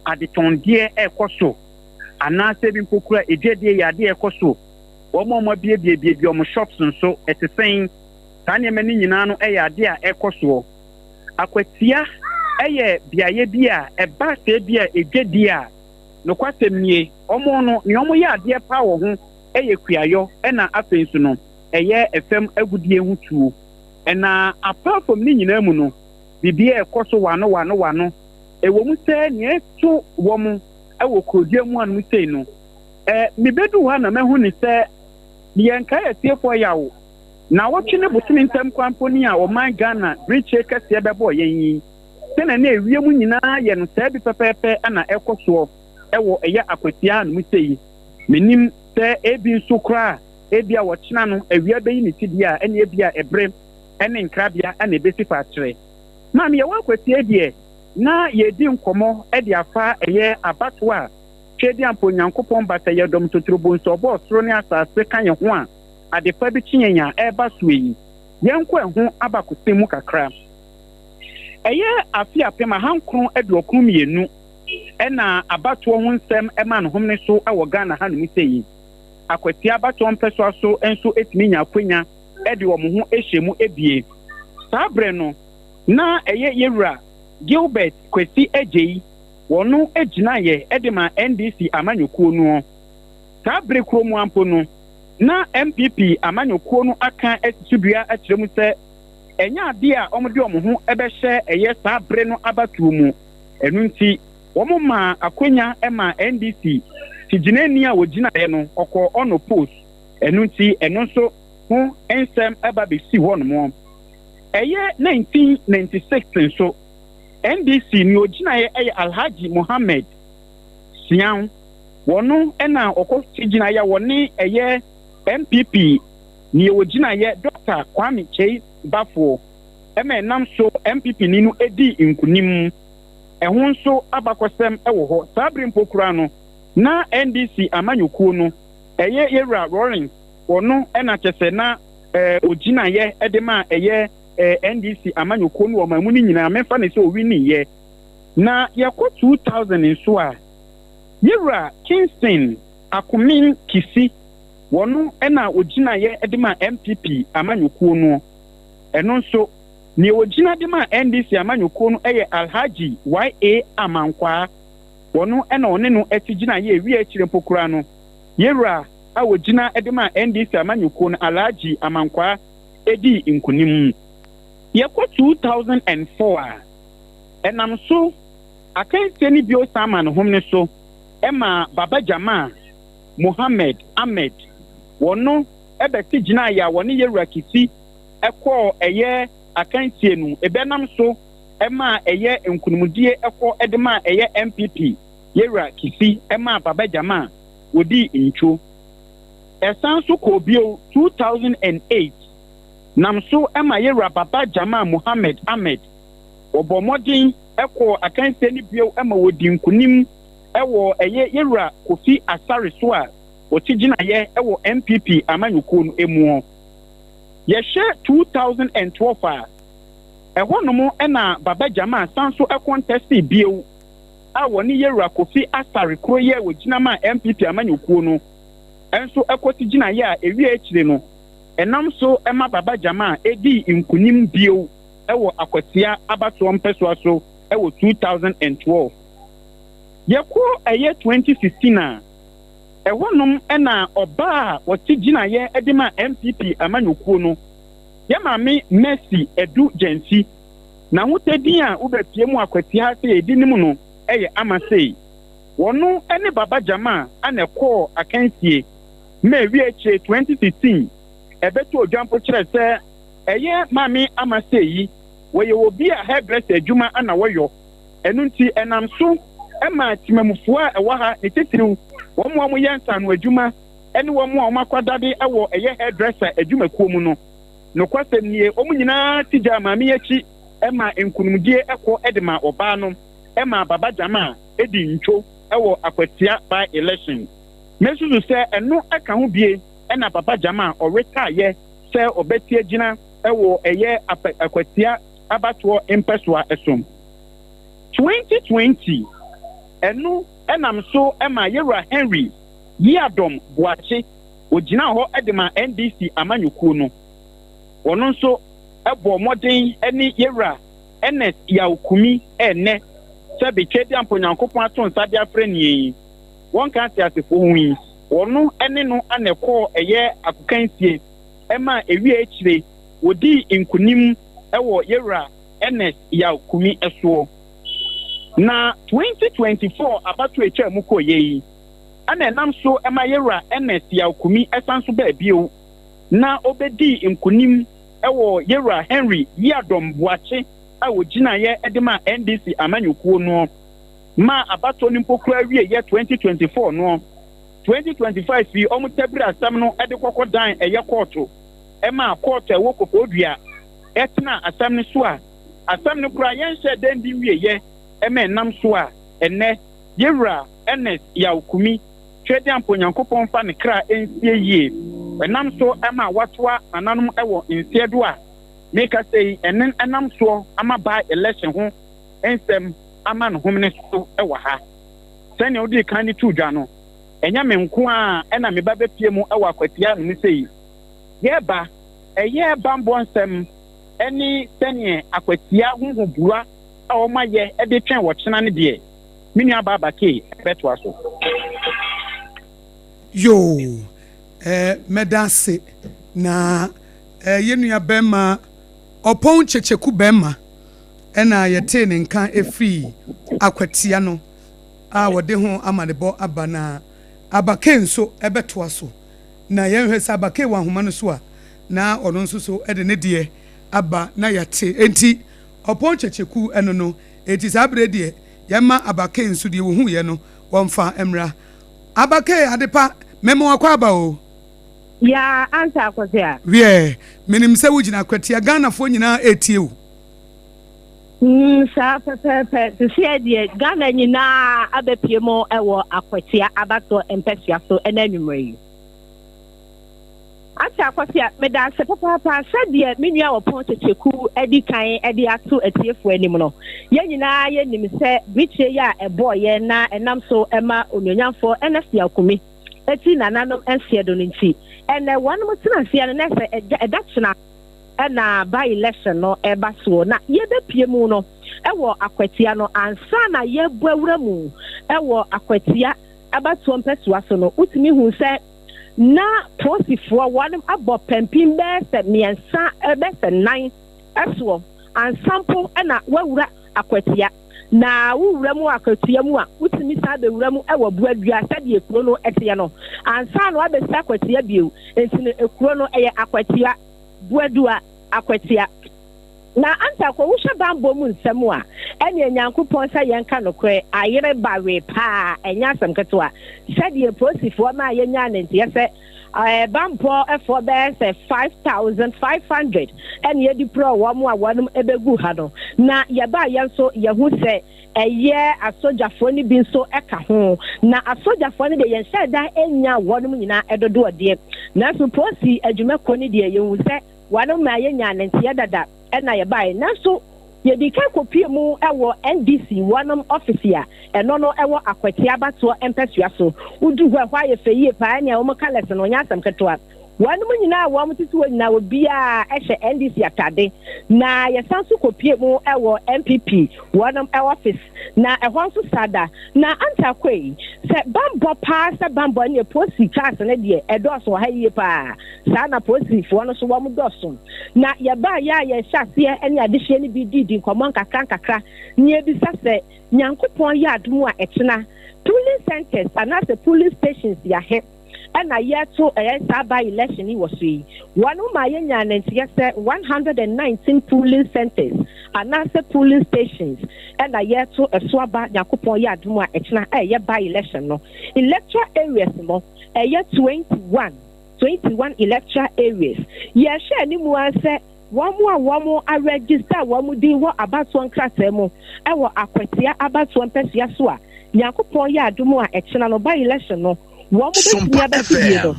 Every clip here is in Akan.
Adetɔndeɛ ɛrekɔ so, anaasɛ bi mpo kura edwadie yɛ adeɛ ɛrekɔ so. Wɔn a wɔabiebiebie wɔn shops nso, ɛte sɛn? Saa nneɛma no nyinaa no yɛ adeɛ a ɛrekɔ soɔ. Akwatia yɛ beaeɛ bi a ɛba sɛ bi a edwadie a, nokwasɛm nie, wɔn no, nea wɔyɛ adeɛ paa wɔ ho yɛ kuayɔ, ɛna afei nso no, ɛyɛ ɛfam agudie ho tuo. Ɛna apart from ne nyinaa mu no, biribiara ɛkɔ so wano wano wano. Ɛwɔ mu sɛ nea ɛto wɔn wɔ kurodua mu anom sei no, mebɛdu hɔ a na mahu ne sɛ yɛnkae atiefoɔ yaw. Na wɔtwe ne bosome ntam kwan mpo ni a ɔman Ghana birikyie kɛseɛ bɛbɔɔ yɛn yi. Sɛnea na ewiem nyinaa yɛ no saa bi pɛpɛɛpɛ na ɛkɔ soɔ ɛwɔ ɛyɛ Akwatia hanom sei. Menim sɛ ebi nso koraa ebi a wɔkyena no awia bɛyi ne ti deɛ a, ɛne ebi a ɛbere ne nkrabea na ebesi fa akyerɛ. Maame, yɛwɔ Akwatia deɛ na yɛredi nkɔmmɔ de afa ɛyɛ abatoɔ a Tweaduampo Onyankopɔn bata yɛ dɔm totorobonsu ɔbɔɔ soro ne asase ka yɛn ho a adepa bi kye yɛn a ɛreba soɔ yi. Yɛnkɔ ɛho abakɔsɛm mu kakra. Ɛyɛ afe 1992 ɛna abatoɔ ho nsɛm ɛma ne homene so ɛwɔ Ghana hanom sɛ yi. Akwatia abatoɔ mpɛsoa so nso etumi nya akwanya ɛde wɔn ho ahyia mu ebie. Saa berɛ no, na ɛyɛ yɛwura Gilbert Kwesi Agyei, wɔno gyinaeɛ ɛde ma NDC amanyɔkuo no. Saa bere kuro mu ampo no, na NPP amanyɔkuo no aka asi so dua akyerɛ mu sɛ ɛnyɛ adeɛ a wɔde wɔn ho bɛhyɛ ɛyɛ saa bere no abatoɔ mu. Ɛno nti, wɔn maa akwanya ma NDC ti gyinani a wɔgyinaeɛ no ɔkɔɔ unopposed. Ɛno nti, ɛno nso ho nsɛm ɛba bɛsi hɔnom. Ɛyɛ 1996 nso, NDC nea ogyinaeɛ ɛyɛ Alhaji Mohammed Sian. Wɔno ɛna ɔkɔ ti gyinaeɛ a wɔne ɛyɛ NPP nea ogyinaeɛ Dr. Kwame Kyei Bafoɔ ɛma ɛnam so NPP ni no edi nkunim. Ɛho nso abakɔsɛm ɛwɔ hɔ. Saa bere mpo koraa no, na NDC amanyɔkuo no ɛyɛ yɛwura Rawlings, wɔno ɛna kyɛ sɛ na ogyinaeɛ ɛde ma ɛyɛ NDC amanyɔkuo no wɔ ɔman mu no nyinaa, mɛmfa ne sɛ owiniiɛ. Na yɛkɔ 2000 nso a, yɛwura Kingston Akomin Kisi, wɔno ɛna ogyinaeɛ ɛde ma NPP amanyɔkuo no. Ɛno nso nea ogyina de ma NDC amanyɔkuo no ɛyɛ Alhaji Y.A. Amankwaa. Wɔno ɛna ɔne no ɛti gyinaeɛ. Ewie akyire mpo koraa no, yɛwura a ogyina de ma NDC amanyɔkuo no, Alhaji Amankwaa, edi nkunim. Yɛkɔ 2004 a, ɛnam so akansie no bio san ma ne hom ne so ɛma Baba Jama Mohammed Ahmed, wɔno ɛbɛte gyinaeɛ a wɔne yɛwura Kisi ɛkɔɔ ɛyɛ akansie no, ɛbɛnam so ɛma ɛyɛ nkunimdie ɛkɔ ɛde ma ɛyɛ NPP yɛwura Kisi ɛma Baba Jama wɔdi ntwo. Ɛsan so kɔɔ bio 2008, nam so ɛma yɛwura Baba Jama Mohammed Ahmed wɔbɔ mmɔden ɛkɔɔ akansie no bio ɛma wɔdi nkunim ɛwɔ ɛyɛ yɛwura Kofi Asare so a wɔte gyinaeɛ ɛwɔ NPP amanyɔkuo no emu. Yɛhwɛ 2012 a, ɛhɔnom ɛna Baba Jama san so ɛcontest bio a wɔne yɛwura Kofi Asare koro yɛ wɔ gyina ma NPP amanyɔkuo no ɛnso ɛkɔte gyinaeɛ a ewie akyire no, ɛnam so ɛma Baba Jama edi nkunim bio ɛwɔ Akwatia abatoɔ mpɛsoa so ɛwɔ 2012. Yɛkɔ ɛyɛ 2016 a, ɛhɔnom ɛna ɔbaa a wɔte gyinaeɛ ɛde ma NPP amanyɔkuo no, yɛ maame Mercy Edu Gyamfi, n'ahotadin a wobɛpie mu Akwatia ha sɛ yɛdi ne mu no ɛyɛ Ama Sei, wɔno ɛne Baba Jama ana ɛkɔɔ akansie ma ewie akyire 2016 ɛbɛtɔ odwampo kyerɛ sɛ ɛyɛ maame Ama Sei yi, wɔyɛ obi a hairdresser adwuma ana wɔyɔ. Ɛno nti ɛnam so ɛma temamufoɔ a ɛwɔ ha ne titiriw wɔn a wɔyɛ nsano adwuma ɛne wɔn a wɔn akwadade ɛwɔ ɛyɛ hairdresser adwumakuo mu no, nokwasɛm nie, wɔn nyinaa ti gya maame akyi ɛma nkunimdie ɛkɔ ɛde ma ɔbaa no, ɛma Baba Jama ɛdi ntwo ɛwɔ Akwatia by election. Mesusu sɛ ɛno ɛka ho bie ɛna Baba Jama ɔretaayɛ sɛ ɔbɛti agyina ɛwɔ ɛyɛ Akwatia abatoɔ mpɛsoa ɛso 2020. Ɛno nam so ma Yɛwura Henry Yiadom Boakye, ɔgyinaa hɔ de maa NDC amanyɔkuo no. Ɔno nso bɔɔ mmɔden ne Yɛwura Ernest Yaw Kumi ɛnnɛ sɛ Betweaduampo Nyankopɔn ato nsa de afrɛ nie yi, wɔnka ateasefoɔ ho yi, ɔno ne no na ɛkɔɔ ɛyɛ akokansie maa ɛwiee akyire wɔdii nkunim wɔ Yɛwura Ernest Yaw Kumi soɔ. Na 2024 abatoɔ a ɛtwaa mu kɔeɛ yi na ɛnam so ma Yɛwura Ernest Yaw Kumi san so baa bio na ɔbɛdii nkunim wɔ Yɛwura Henry Yiadom Boakye a ɔgyinaeɛ de maa NDC amanyɔkuo noɔ maa abatoɔ no mpo koraa wieeɛ 2024 noɔ. 2025 yi wɔn tabiri asɛm no de kɔkɔ dan ɛyɛ kɔɔto maa kɔɔto a ɛwɔ Koforidua tenaa asɛm no so a asɛm no koraa yɛnhyɛɛ da ndi nwieeɛ ma ɛnam so a ɛnnɛ Yɛwura Ernest Yaw Kumi Tweaduampo Nyankopɔn mfa ne kra nsie yie ɛnam so ma watoa nananom wɔ nseɛ do a mekasa yi ɛne ɛnam soɔ ama by election ho nsɛm ama no homene so wɔ ha. Sɛnea wodii kan de too dwa no, ɛnyɛ me nko ara na me ba bepue mu wɔ akwatia no mu sei. Yɛreba, ɛyɛ bammɔ nsɛm ne sɛnea akwatia ho huboa a wɔayɛ de twɛn ɔkyena no deɛ, me nuabaa Bakay bɛtoa so. Yoo eh, mɛda ase na eh, yɛn nua bɛrima Ɔpɔn Kyekyeku bɛrima ɛna yɛtee ne nka ɛfiri Akwatia no a wɔde ho amanebɔ aba na Abakay nso ɛbɛtoa so na yɛnhwɛ sɛ Abakay wɔ ahoma no so a na ɔno nso so de ne deɛ aba na yɛate enti Ɔpɔn Kyekyeku ɛno no enti saa berɛ deɛ yɛma Abakay nso deɛ wɔhuiɛ no wɔmfa mmra Abakay adepa mema wakɔ aba o. Yaa ansa Akosua. Wiɛ, menim sɛ wogyina Akwatia, Ghanafoɔ nyinaa ɛretie wo. Mm, saa pɛpɛɛpɛ. Seseɛ deɛ Ghana nyinaa abɛpie mu wɔ Akwatia abatoɔ mpɛsua so ɛnɛ anwummerɛ yi. Ate Akosua, meda ase papaapa sɛdeɛ me nua Ɔpɔn Kyekyeku adi kan de ato atiefoɔ anim no. Yɛn nyinaa yɛnim sɛ birikyie yi a ɛbɔeɛ na ɛnam so ma Onuonyamfoɔ Ernest Yaw Kumi ti nananom nseɛ do no nti, ɛnɛ wɔnom tena aseɛ no na sɛ ɛda kyena na by election no ɛba soɔ na yɛbɛpie mu no wɔ Akwatia no ansa na yɛbɔ awura mu wɔ Akwatia abatoɔ mpɛsoa so no, wotumi hu sɛ na polisifoɔ wɔnom abɔ pampin bɛyɛ sɛ mmiɛnsa bɛyɛ sɛ nnan soɔ ansa mpo na wawura Akwatia. Na wowura mu wɔ Akwatia mu a, wotumi san bɛwura mu wɔ Buadua sɛdeɛ kuro no teɛ no ansa na wabɛsi Akwatia bio. Nti no kuro no ɛyɛ Akwatia, Buadua, Akwatia. Na ansa kɔ wohwɛ banbɔ mu nsɛm a, ɛneɛ Nyankopɔn sɛ yɛnka nokorɛ, ayere ba wee paa, ɛnyɛ asɛm ketewa. Sɛdeɛ polisifoɔ maa yɛnyaa ne nteɛ sɛ banbɔ foɔ bɛyɛ sɛ 5,500 ɛne yɛde purɔɔ wɔn a wɔnom ɛbɛgu ha no. Na yɛbaa yɛn nso yɛhu sɛ ɛyɛ asogyafoɔ no bi nso ɛka ho. Na asogyafoɔ no deɛ yɛnhyɛɛ da nnya wɔnom nyinaa ɛdodoɔ deɛ. Nanso polisi adwumakuo no deɛ yɛhu sɛ wɔnom maa yɛnyaa ne nteɛ dada ɛna yɛbaeɛ. Nanso yɛdii kan kɔpue mu wɔ NDC wɔnom ɔfese a ɛno no ɛwɔ Akwatia abatoɔ mpɛsoa so. Wodu hɔ a, ɛhɔ ayɛ fɛ yie paa, ɛnea wɔn colours no nyɛ asɛm ketewa. Wɔnom nyinaa a wɔn tete hɔ nyinaa obiara hyɛ NDC atade. Na yɛsan nso kɔpue mu wɔ NPP wɔnom ɔfese, na ɛhɔ nso saa da. Na Anta Akoe, sɛ bammɔ paa sɛ bammɔ ɛneɛ polisi cars no deɛ ɛdɔɔso wɔ ha yie paa. Saa na polisifoɔ no nso wɔn dɔɔso. Na yɛbaeɛ a yɛhyɛ aseɛ ne adehyeɛ no bi didi nkɔmmɔ nkakra nkakra na yɛbisa sɛ Nyankopɔn yɛ adom a ɛkyena polling centers anaasɛ polling stations yɛahe ɛna yɛto ɛyɛ saa by election yi wɔ so yi. Wɔn maa yɛnyaa ne nteɛ sɛ 119 polling centers anaasɛ polling stations ɛna yɛto ɛso aba Nyankopɔn yɛ adom a ɛkyena ɛyɛ by election no. Electoral areas no ɛyɛ 21. 21 electoral areas. Yɛhwɛ anim ara sɛ wɔn a wɔn aregister wɔn din wɔ abatoɔ nkrataa mu wɔ Akwatia abatoɔ mpɛsoa so a Nyankopɔn yɛ adom a ɛkyena no by election no wɔn bɛtumi abɛto bie no,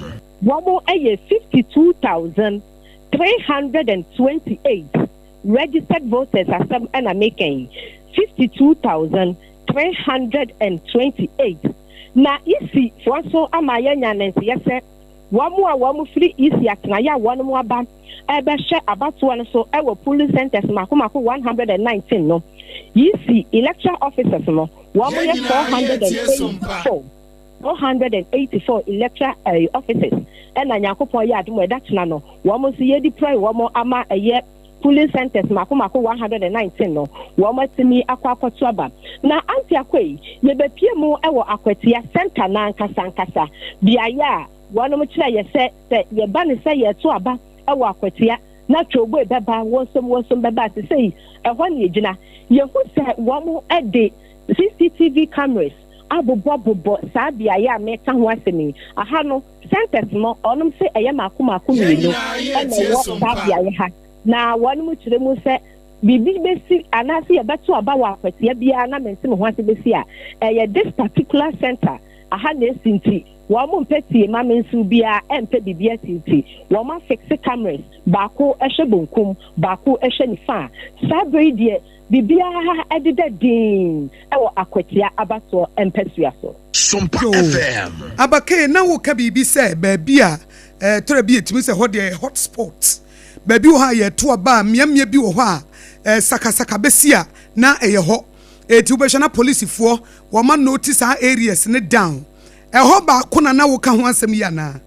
wɔn yɛ 52,328 registered voters asɛm na meka yi, 52,328. 328. Na EC foɔ nso ama yɛanya ne nteyɛ sɛ wɔn a wɔn firi EC atenaeɛ a wɔn aba rebɛhwɛ abatoɔ no so wɔ polling centres mako mako 119 no, EC electoral officers no wɔn Yɛn yɛ nyinaa yɛretie Sompa. 484. 484 electoral officers ɛna Nyankopɔn yɛ adom a ɛda kyena no wɔn nso yɛdeploy wɔn ama ɛyɛ polling centres mako mako 119 no wɔn atumi akɔ akɔto aba. Na Auntie Akwei, yɛbɛpie mu wɔ Akwatia centre no ankasa ankasa, beaeɛ a wɔnom kyerɛ yɛ sɛ sɛ yɛba no sɛ yɛreto aba wɔ Akwatia na Twoboe bɛba, wɔnsom wɔnsom bɛba a, sesei ɛhɔ na yɛgyina. Yɛhu sɛ wɔn de CCTV cameras abobɔbobɔ saa beaeɛ a meka ho asɛm yi. Aha no, centres no, wɔnom se ɛyɛ mako mako Yɛn mmienu nyinaa na yɛretie ɛwɔ saa Sompa. beaeɛ ha. Na wɔnom kyerɛ mu sɛ biribi bɛsi anaasɛ yɛbɛto aba wɔ akwatia biara na mente me ho ase bɛsi a, ɛyɛ this particular centre aha na ɛsi nti wɔn mpɛ tie ma me nso biara ɛmpɛ biribi asi nti wɔn afixe cameras baako hwɛ bonkum baako hwɛ nifa a saa berɛ yi deɛ biribiara ɛdeda dinn wɔ akwatia abatoɔ mpasua so. Sompa Yoo. FM. Abakee, na woka biribi sɛ baabi a eh, tɔrɔ bi yɛtumi sɛ hɔ deɛ ɛyɛ hot spot. Baabi wɔ hɔ a yɛto aba a, mmeammea bi wɔ hɔ a eh, sakasaka bɛsi a na ɛyɛ hɔ. Eti wobɛhwɛ na polisifoɔ wɔma note saa areas no down. Ɛhɔ baako na na woka ho asɛm yi anaa?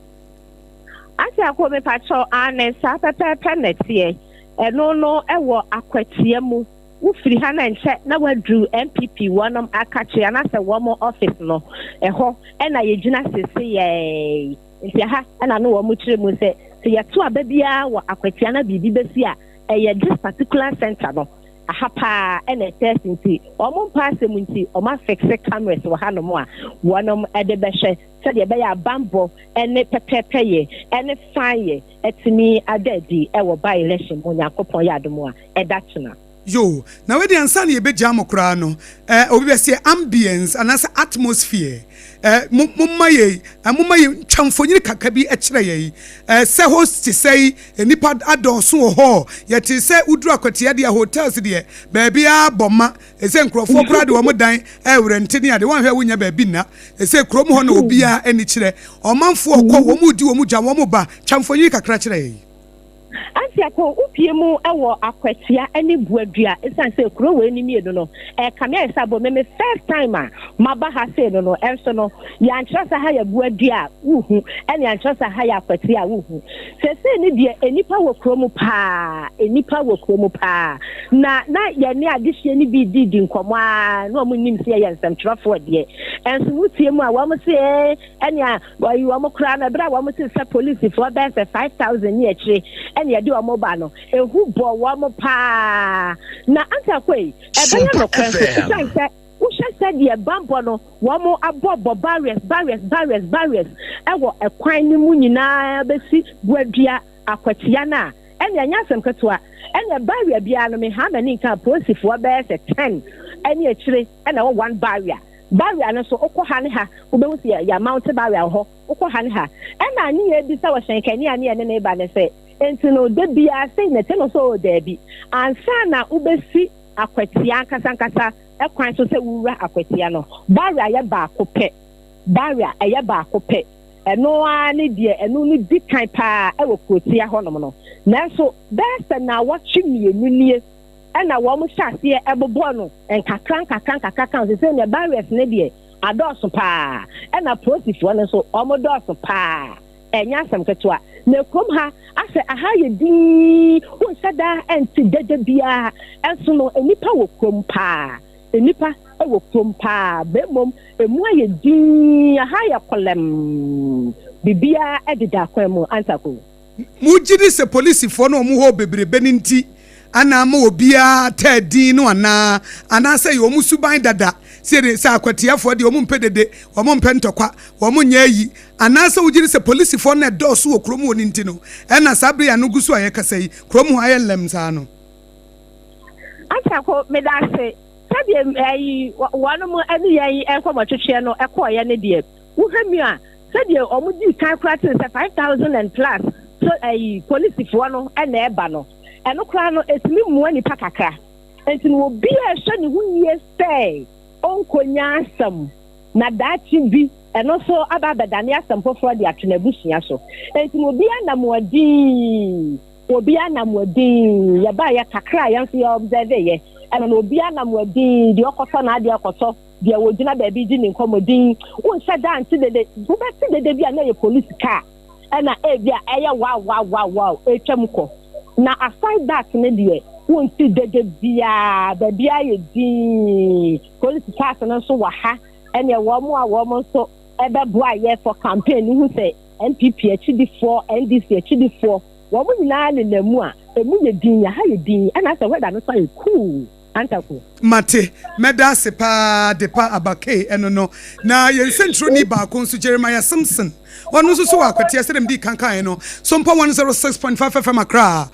Ate ako mepakyɛw, aane, saa pɛpɛɛpɛ na ɛteɛ. Ɛno no wɔ akwatia mu. Wofiri ha na nkyɛ na waduru NPP wɔnom akakye anaasɛ wɔn office no, ɛhɔ na yɛgyina seseyɛɛ. Nti ɛha na no wɔn kyerɛ mu sɛ sɛ yɛto aba biara wɔ akwatia na biribi bɛsi a, ɛyɛ this particular center no aha paa ɛna ɛtɛs nti wɔn mpa asɛm nti wɔn afixe cameras wɔ hanom a wɔnom de bɛhwɛ sɛdeɛ ɛbɛyɛ abanbɔ ne pɛpɛɛpɛyɛ ne fanyɛ atumi ada adi wɔ by election mu Nyankopɔn yɛ adom a ɛda kyena. Yoo, na wei deɛ ansa na yɛbɛgyaa mo koraa no, eh, obi bɛseɛ ambience anaasɛ atmosphere, eh, mo, momma yɛ, eh, momma yɛ ntwa mfonini kakra bi kyerɛ yɛn, eh, sɛ hɔ te sɛi, nnipa adɔɔso wɔ hɔ, yɛte sɛ woduru Akwatia deɛ hotels deɛ, baabiara bɔ ma, ɛsɛ nkurɔfoɔ koraa de wɔn dan ɛrerɛnte ne ade, wɔnhwɛ wonya baabi nna, ɛsɛ kurom hɔ na obiara ani kyerɛ, ɔmanfoɔ kɔ, wɔn redi wɔn gya, wɔn ba, twa mfonini kakra kyerɛ yɛn. Asiako, wopue mu wɔ Akwatia ne Buadua esiane sɛ kuro wei ne mmienu no ɛkame ayɛ sɛ abɔ me me first time a maba ha sei no no ɛnso no yɛankyerɛ sɛ ha yɛ Buadua a wohu ɛne yɛankyerɛ sɛ ha yɛ Akwatia a wohu. Seesei ne deɛ nnipa wɔ kuro mu paa, nnipa wɔ kuro mu paa na na yɛne adehyeɛ no bi didi nkɔmmɔ a na wɔn nim sɛ yɛyɛ nsɛmtwerɛfoɔ deɛ ɛnso wotie mu a wɔn se ee ɛnea wɔyi wɔn koraa no, bere a wɔtee sɛ polisifoɔ bɛyɛ sɛ 5,000 ne akyire na yɛde wɔn reba no, ehu bɔɔ wɔn paa. Na Antakwei, ɛbɛyɛ Sompa nokorɛ nso, FM. esiane sɛ wohwɛ sɛdeɛ bammɔ no wɔabɔbɔ barriers, barriers, barriers, barriers wɔ ɛkwan no mu nyinaa bɛsi Boadua Akwatia no a, ɛnneɛ ɛnyɛ asɛm ketewa. Ɛnneɛ barrier biara no, mehaa m'ani nka apolisifoɔ bɛyɛ sɛ 10 ne akyire na ɛwɔ one barrier. Barrier no nso, wokɔ ha ne ha, wobɛhu sɛ yɛamounte barrier wɔ hɔ. Wokɔ ha ne ha. Ɛna ne yɛrebisa wɔ hyɛnkanni a ne yɛne no reba no sɛ, Enti no, da biara sei na ɛte? No sɛ, Oo, daabi. Ansa na wobɛsi akwatia ankasankasa kwan so sɛ wowura akwatia no, barrier yɛ baako pɛ. Barrier, ɛyɛ baako pɛ. Ɛno ara ne deɛ ɛno no di kan paa wɔ kurotia hɔnom no. Nanso, bɛyɛ sɛ nnawɔtwe mmienu nie ɛna wɔn hyɛ aseɛ bobɔ no nkakra nkakra nkakra ka ho. Seesei deɛ barriers no deɛ adɔɔso paa, ɛna polisifoɔ no nso wɔn dɔɔso paa, ɛnyɛ asɛm ketewa. Na kurom ha asɛ aha yɛ dinn, wonhyɛ da nte dede biara, ɛnso no nnipa wɔ kurom paa, nnipa wɔ kurom paa, bɛ mmom emu ayɛ dinn, aha ayɛ kɔlɛmm, biribiara deda akwan mu, Antaku. Mogye di sɛ polisifoɔ no a wɔn hɔ bebrebe no nti na ama obiara taa din no anaa? Anaasɛ ɛyɛ wɔn suban dada sɛ sɛ akwatiafoɔ deɛ wɔn mpɛ dede, wɔn mpɛ ntɔkwa, wɔn nyɛ ayi? Anaasɛ wogye di sɛ polisifoɔ no ɛdɔɔso wɔ kurom hɔ no nti no ɛna saa bere yi ano gu so a yɛkasa yi kurom hɔ ayɛ lɛm saa no? Asako, meda ase. Sɛdeɛ ɛyi wɔnom ne yɛn nkɔmmɔtwetweɛ no kɔeɛ no deɛ, wohwɛ mu a, sɛdeɛ wɔn dii kan koraa tee sɛ 5,000 and plus so ɛyi polisifoɔ no na ɛba no, ɛno koraa no ɛtumi mua nipa kakra. Nti no obi a ɛhwɛ ne ho yie sɛ ɔnkɔnya asɛm na daakye bi ɛno nso aba abɛdane asɛm foforɔ de ato n'abusua so. Enti no obiara nam ɔdinn, obiara nam ɔdinn, yɛbaeɛ kakra a yɛn nso yɛ observe yɛ, ɛno no obiara nam ɔdinn, deɛ ɔkɔtɔ n'adeɛ kɔtɔ, deɛ ɔgyina baabi gye ne nkɔmmɔ dinn, wonhyɛ da nte dede, wobɛte dede bi a na ɛyɛ polisi kaa ɛna ebi a ɛyɛ wow wow wow wow ɛtwam kɔ. Na aside that no deɛ wonte dede biara, baabiara yɛ dinn, polisi cars no nso wɔ ha. Ɛneɛ wɔn a wɔn nso ɛbɛboa yɛ for campaign no hu sɛ NPP akyidifoɔ, NDC akyidifoɔ, wɔn nyinaa nenam mu a, ɛmu yɛ din, aha yɛ din, ɛna asɛ weather no nso ayɛ cool. Antaku. Mate, mɛda ase paa Adepa Abakay ɛno no. Na yɛn nsɛnkyerɛwni baako nso, Jeremiah Simpson, ɔno nso so wɔ akwatia sɛdeɛ medii kan kaeɛ no, Sompa 106.5 FM Accra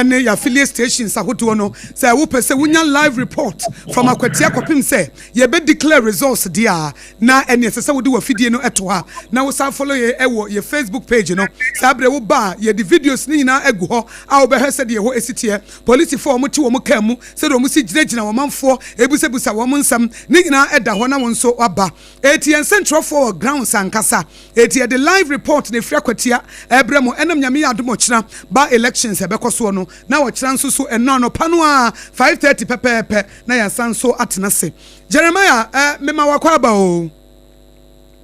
ne yɛn affiliate stations ahodoɔ no, sɛ wopɛ sɛ wonya live report from akwatia kɔpem sɛ yɛbɛ declare results deɛ a, na ɛneɛ ɛsɛ sɛ wode w'afidie no to ha na wosan follow yɛn wɔ yɛn Facebook page no. Saa berɛ woba a, yɛde videos no nyinaa agu hɔ a wobɛhwɛ sɛdeɛ ɛhɔ si teɛ. Polisifoɔ a wɔte wɔn kaa mu, sɛdeɛ wɔsi gyinagyina wɔn manfoɔ rebisabisa wɔn nsɛm, ne nyinaa da hɔ na wo nso woaba. Eti yɛn nsɛnkyerɛwfoɔ wɔ grounds ankasa. Eti yɛde live report na ɛfiri Akwatia ɛrebrɛ mo ɛnam Nyame yɛ adom ɔkyena by elections ɛbɛkɔ soɔ no na ɔkyena nso so ɛno anɔpa no ara 5:30 pɛpɛɛpɛ na yɛasan nso atena ase. Jeremiah eh mema wakɔ aba oo.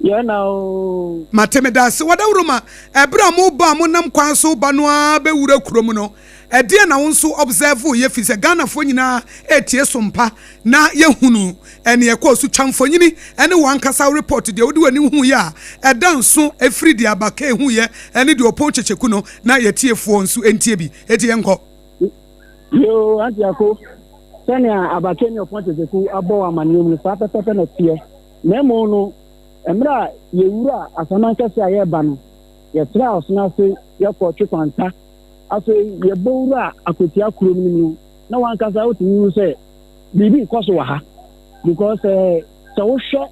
Yɛ na oo. Mate medase. Wadaworoma, ɛberɛ a moba a monam kwan so ba no ara bɛwura kurom no, ɛdeɛn na wo nso observe yɛ firi sɛ Ghanafoɔ nyinaa ɛretie sompa na yɛhunu ɛneɛ ɛkɔɔ so twa mfonyini ɛne w'ankasa wo report deɛ wode w'ani huiɛ a ɛda nso ɛfiri deɛ Abakay huiɛ ɛne deɛ Opon Kyekyeku no na yɛtiefoɔ nso ntie bi. Enti yɛnkɔ. Yoo, Auntie Ako, sɛnea Abakay ne Opon Kyekyeku abɔ wo amaneɛ mu no saa pɛpɛpɛ na ɛteɛ. Na mmom no, mmerɛ a yɛwura asaman kɛseɛ a yɛreba no, yɛtraa ɔsono ase, yɛkɔɔ Twekwanta. Afei yɛbɔ wuraa Akwatia kurom no mu no, na w'ankasa wotumi hu sɛ biribi rekɔ so wɔ ha. Because sɛ wohwɛ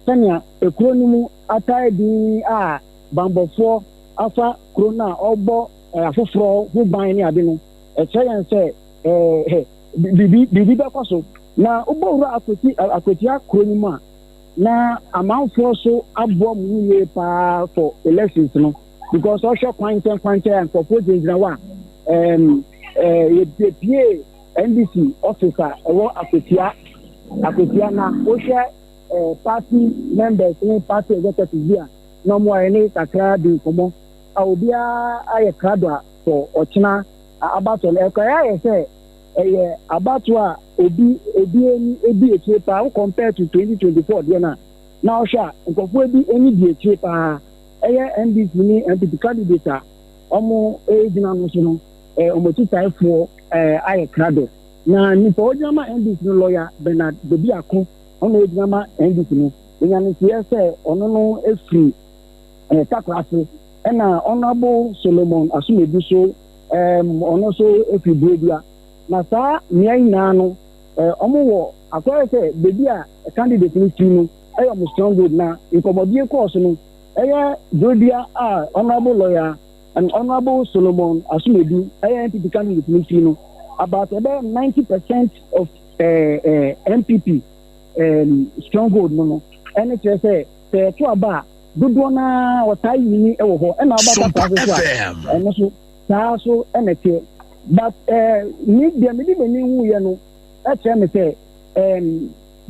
sɛnea ekuro no mu ataa din a banbɔfoɔ afa kuro no a ɔrebɔ afoforɔ ho ban ne ade no, ɛkyerɛ yɛn sɛ biribi biribi bɛkɔ so. Na wobɔ wura Akwati Akwatia kuro no mu a, na amanfoɔ so aboa mu yie paa for elections no. Because ɔhwɛ kwankyɛn kwankyɛn a nkurɔfoɔ gyinagyina hɔ a, ɛɛm ɛɛ yɛpie NDC office a ɛwɔ Akwatia Akwatia na wohwɛ ɛɛ party members ne party executives bi a na wɔn ayɛ ne kakra di nkɔmɔ a obiara ayɛ krado a for ɔkyena abatoɔ no. Ɛkɔyɛ ayɛ sɛ ɛyɛ abatoɔ a obi obi ani di akyire paa wo compare to 2024 deɛ no a na wohwɛ a nkurɔfoɔ bi ani di akyire paa. Ɛyɛ NDC ne NPP candidate a wɔn gyina no so no wɔn akyitaefoɔ ayɛ krado. Na nipa ogyina ma NDC no lawyer Bernard Bobiako ɔno ogyina ma NDC no enya ne nteɛ sɛ ɔno no efiri Takorase ɛna Honourable Solomon Asumedu so ɔno nso efiri Buredua. Na saa mmea nyinaa no wɔn wɔ akɔyɛ sɛ beebi a candidate no firi no ɛyɛ wɔn stronghold. Na nkɔmɔdie kɔɔ so no ɛyɛ Buredua a Honourable lawyer and Honourable Solomon Asumedu ɛyɛ NPP candidate no firi no about ɛbɛyɛ 90% of NPP stronghold no no ɛne kyerɛ sɛ sɛ yɛto aba a dodoɔ no ara wɔtaa yini wɔ hɔ ɛna ɔba Takorase so a ɛno so saa so ɛna ɛteɛ. But me deɛ mede m'ani huiɛ no ɛkyerɛ me sɛ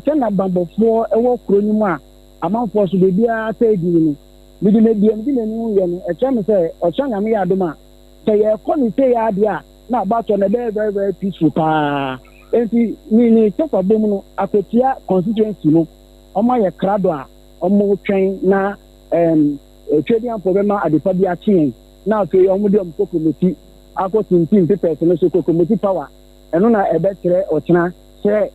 sɛ na banbɔfoɔ ɛwɔ kuro no mu a amanfoɔ so baabiara sɛ ɛdi no mede me deɛ mede m'ani huiɛ no ɛkyerɛ me sɛ ɔkyerɛ Nyame yɛ adom a sɛ yɛkɔ ne sei ara deɛ a na abatoɔ no ɛbɛyɛ very very peaceful paa. Enti ne ne kyɛfa bom no Akwatia constituency no wɔn ayɛ krado a wɔn twɛn na Tweduampɔ bɛma adepa bi akye yɛn na afei wɔn de wɔn kokromoti akɔ tintim papers no so, kokromoti power, ɛno na ɛbɛkyerɛ ɔkyena sɛ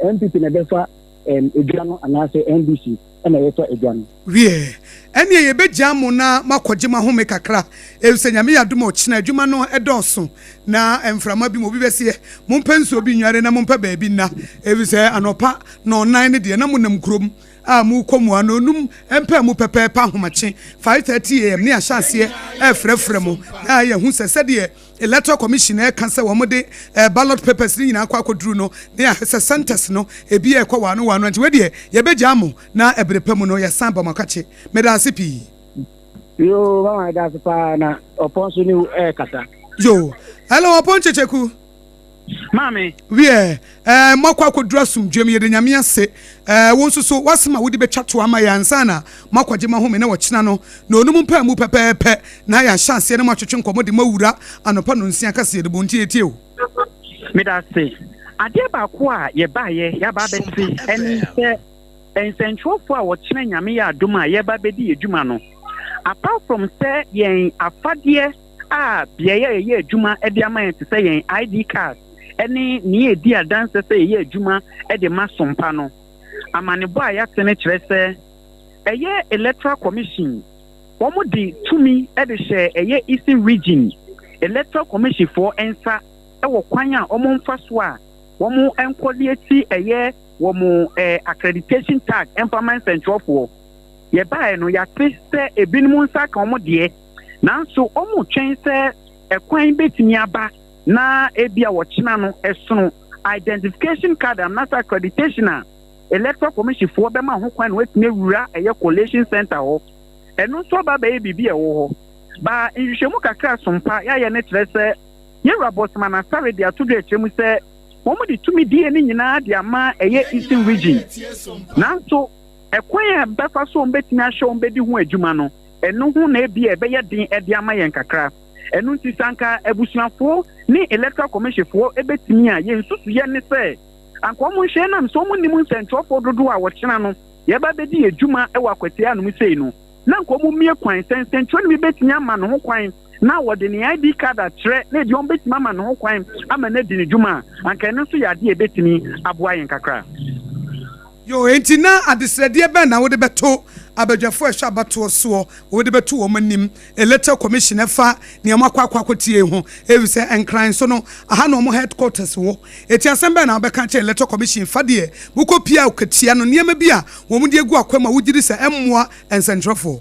NPP na ɛbɛfa edwa no anaasɛ NDC na ɛbɛfa edwa no. Wiɛ, ɛneɛ yɛbɛgyaa mo na moakɔgye mo ahome kakra, efisɛ Nyame yɛ adom a ɔkyena adwuma no dɔɔso na mframa bi mu obi bɛseɛ, mompɛ nsuo bi nnware na mompɛ baabi nna, efisɛ anɔpa nnɔnnan no deɛ na monam kurom a morekɔ mu a nnɔnnum mpaa mu pɛpɛɛpɛ ahomakye 5:30 am ne yɛahyɛ aseɛ refrɛfrɛ mo na yɛahu sɛ sɛdeɛ. Electoral Commission ɛka sɛ wɔn de ballot papers ne nyinaa kɔ akɔduru no, ne yɛahwɛ sɛ centers no ebi ɛkɔ wano wano. Nti wedeɛ yɛbɛgya mo na ɛbere pa mu no yɛsan ba mo akakye. Meda ase pii. Yoo, mama, ɛda ase paa na Ɔpɔn so ne ɛɛkasa. Yo, hello, Ɔpɔn Kyekyeku. Maame. Wiɛ, moakɔ akɔduru asomdwam, yɛde Nyame ase. Wo nso so woasɛm a wode bɛtwa to ama yɛ ansa na moakɔgye mo ahome na wɔkyena no na ɔnum mpaa mu pɛpɛɛpɛ na yɛahyɛ aseɛ na moatwetwe nkɔmmɔ de moawura anɔpa 9:00 kaseɛ no mu. Nti yɛtie o. Meda ase. Adeɛ baako a yɛbaeɛ yɛaba abɛte ɛne sɛ nsɛntwerɛfoɔ a wɔkyerɛ Nyame yɛ adom a yɛba bɛdi yɛ dwuma no, apart from sɛ yɛn afadeɛ a beaeɛ a yɛyɛ adwuma de ama yɛn te sɛ yɛn ID card ne nea ɛdi adanse sɛ yɛyɛ adwuma de ma Sompa no, amanebɔ a yɛate no kyerɛ sɛ ɛyɛ Electoral Commission, wɔn de tumi de hyɛ ɛyɛ Eastern Region Electoral Commission foɔ nsa wɔ kwan a wɔn mfa so a wɔn nkɔlieti ɛyɛ wɔn accreditation tag mfa ma nsɛntwerɛfoɔ. Yɛbaeɛ no, yɛate sɛ ebinom nsa aka wɔn deɛ, nanso wɔn twɛn sɛ ɛkwan bɛtumi aba na ebi a wɔkyena no ɛsono identification card anaasɛ accreditation a Electoral Commission foɔ bɛma ho kwan na wɔatumi awura ɛyɛ collation center hɔ. Ɛno nso aba bɛyɛ biribi a ɛwɔ hɔ baa nhwehwɛmu kakra Sompa yɛayɛ no kyerɛ sɛ yɛwura Bosman Asare de ato dwa akyerɛ mu sɛ wɔn de tumi die no nyinaa de ama ɛyɛ Eastern Region, nanso ɛkwan a bɛfa so wɔn bɛtumi ahyɛ wɔn bɛdi ho adwuma no, ɛno ho na ebi a ɛbɛyɛ den ɛde ama yɛn kakra. Ɛno nti sanka abusuafoɔ ne Electoral Commission foɔ ɛbɛtumi a yɛn nsusuyɛ ne sɛ anka wɔn nhwɛ nam sɛ wɔn nim nsɛntwerɛfoɔ dodoɔ a wɔkyena no yɛba bɛdi adwuma wɔ Akwatia anom sei no, na nka wɔn mmie kwan sɛ nsɛntwerɛ no bi bɛtumi ama ne ho kwan na wɔde ne ID card akyerɛ na ebi wɔn bɛtumi ama ne ho kwan ama no adi ne dwuma a, anka ɛno nso yɛ adeɛ a ɛbɛtumi aboa yɛn kakra. Yo, enti na adesrɛdeɛ bɛn na wode bɛto abadwafoɔ a ɛhwɛ abatoɔ soɔ, wode bɛto wɔn anim, Electoral Commission, ɛfa nea moakɔ akɔtie ho, efisɛ Nkran so no, aha na wɔn headquarters wɔ? Enti asɛm bɛn na wobɛka akyerɛ Electoral Commission fa deɛ mokɔ pie a ɔkatia no, nneɛma bi a wɔn de agu akwan mu a wogye di sɛ ɛmmoa nsɛntwerɛfoɔ?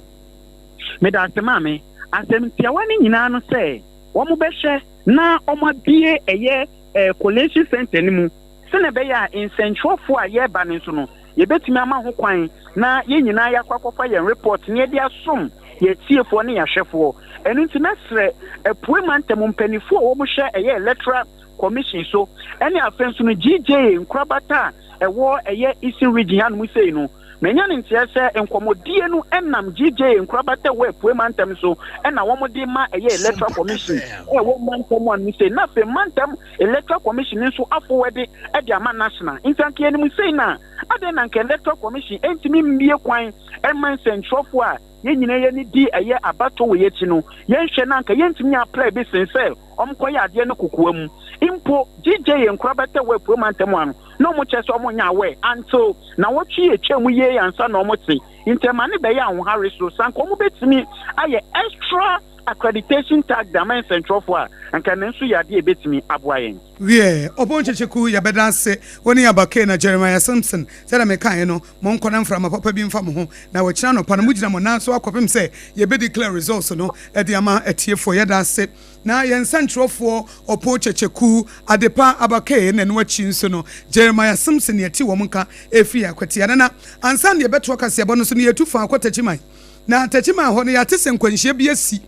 Meda ase, Maame. Asɛm tiawa no nyinaa no sɛ wɔn bɛhwɛ na wɔn abue ɛyɛ collation center no mu sɛnea ɛbɛyɛ a nsɛntwerɛfoɔ a yɛreba no nso no yɛbɛtumi ama ho kwan na yɛn nyinaa yɛakɔ akɔfa yɛn report na yɛde asom yɛn atiefoɔ ne yɛn ahwɛfoɔ. Ɛno nti mɛsrɛ Apue Mantam mpanimfoɔ a wɔhwɛ ɛyɛ Electoral Commission so ɛne afei nso no GJA nkorabata a ɛwɔ ɛyɛ Eastern Region hanom sei no, manya ne nteɛ sɛ nkɔmmɔdie no nam GJA nkorabata ɛwɔ Apue Mantam so ɛna wɔde ma ɛyɛ Electoral Commission ɛwɔ mantam anom sei, na afei mantam Electoral Commission nso afowɛde de ama national. Nti anka yɛnim sei na adɛn na anka Electoral Commission ntumi mmie kwan mma nsɛntwerɛfoɔ a yɛn nyinaa yɛn di ɛyɛ abatɔ wɔ yɛn akyi no, yɛnhwɛ na anka yɛntumi apply bi sen sɛ wɔnkɔyɛ adeɛ no kokoa mu. Mpo GJA nkorabata wɔ Apue Mantam ano na wɔn kyerɛ sɛ wɔn nyɛ aware until na wɔtwe yɛ twam yie ansa na wɔn te. Nti ɛma ne bɛyɛ ahohare so sɛ anka wɔn bɛtumi ayɛ extra accreditation tag de ama nsɛntwerɛfoɔ a, anka ɛno nso yɛ adeɛ a ɛbɛtumi aboa yɛn. Wiɛ, Obon Kyekyeku, yɛbɛda ase, wo ne Abba Kay na Jeremiah Simpson, sɛdeɛ mekaeɛ no, monkɔ na mframa papa bi mfa mo ho, na ɔkyena anɔpa no mogyina mo nan so akɔpem sɛ yɛbɛ declare results no de ama atiefoɔ. Yɛda ase. Na yɛn nsɛntwerɛfoɔ Opon Kyekyeku, Adepa, Abba Kay, na ɛno akyi nso no Jeremiah Simpson yɛte wɔn nka ɛfiri Akwatia. Nana, ansa na yɛbɛtoa kaseɛbɔ no so no, yɛtu faa kɔ Takyiman. Na Takyiman hɔ no, yɛate sɛ nkwanhyia bi asi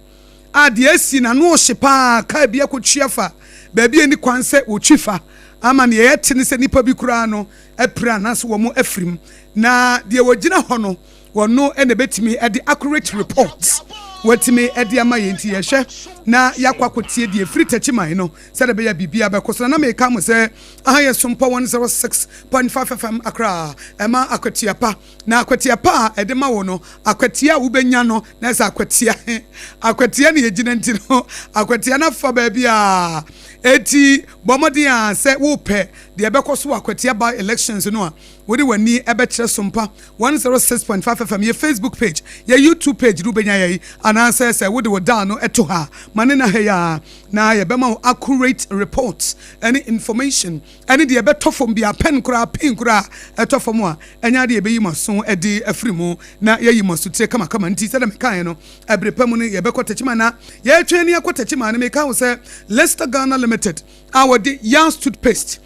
a deɛ asi no ano ɔhye paa, kaa bi akɔtwi afa baabi a ɛnni kwan sɛ wɔtwi fa ama deɛ yɛte ne sɛ nnipa bi koraa no apira anaasɛ wɔn afiri mu. Na deɛ wɔgyina hɔ no, wɔno na ɛbɛtumi de accurate report wɔatumi de ama yɛn, nti yɛhwɛ na yɛakɔ akɔtie deɛ ɛfiri Takyiman no sɛdeɛ ɛbɛyɛ biribiara bɛkɔ so. Na na meka mo sɛ aha yɛ Sompa 106.5 FM Accra, ɛma akwatia pa. Na akwatia pa a ɛde ma wo no, akwatia a wobɛnya no, na ɛsɛ akwatia he, akwatia ne ɛgyina nti no, akwatia no afa baabi a. Eti bɔ mmɔden a sɛ wopɛ deɛ ɛbɛkɔ so wɔ Akwatia by elections no a, wode w'ani ɛbɛkyerɛ Sompa 106.5 FM, yɛ Facebook page, yɛ YouTube page no wobɛnya yɛn, anaasɛ sɛ wode wo dial no to ha a, Ma ne na ha yi ara na yɛbɛma wo accurate report ne information ne deɛ ɛbɛtɔ fam biara, pɛn koraa, pin koraa ɛtɔ fam a, ɛnyɛ adeɛ yɛbɛyi mo aso de afiri mu na yɛayi mo asotire kamakama. Nti sɛdeɛ mekaeɛ no, ɛbere pa mu no yɛbɛkɔ Techiman na yɛretwɛn ne yɛkɔ Techiman no, meka wo sɛ Leicester Ghana Limited a wɔde Yas toothpaste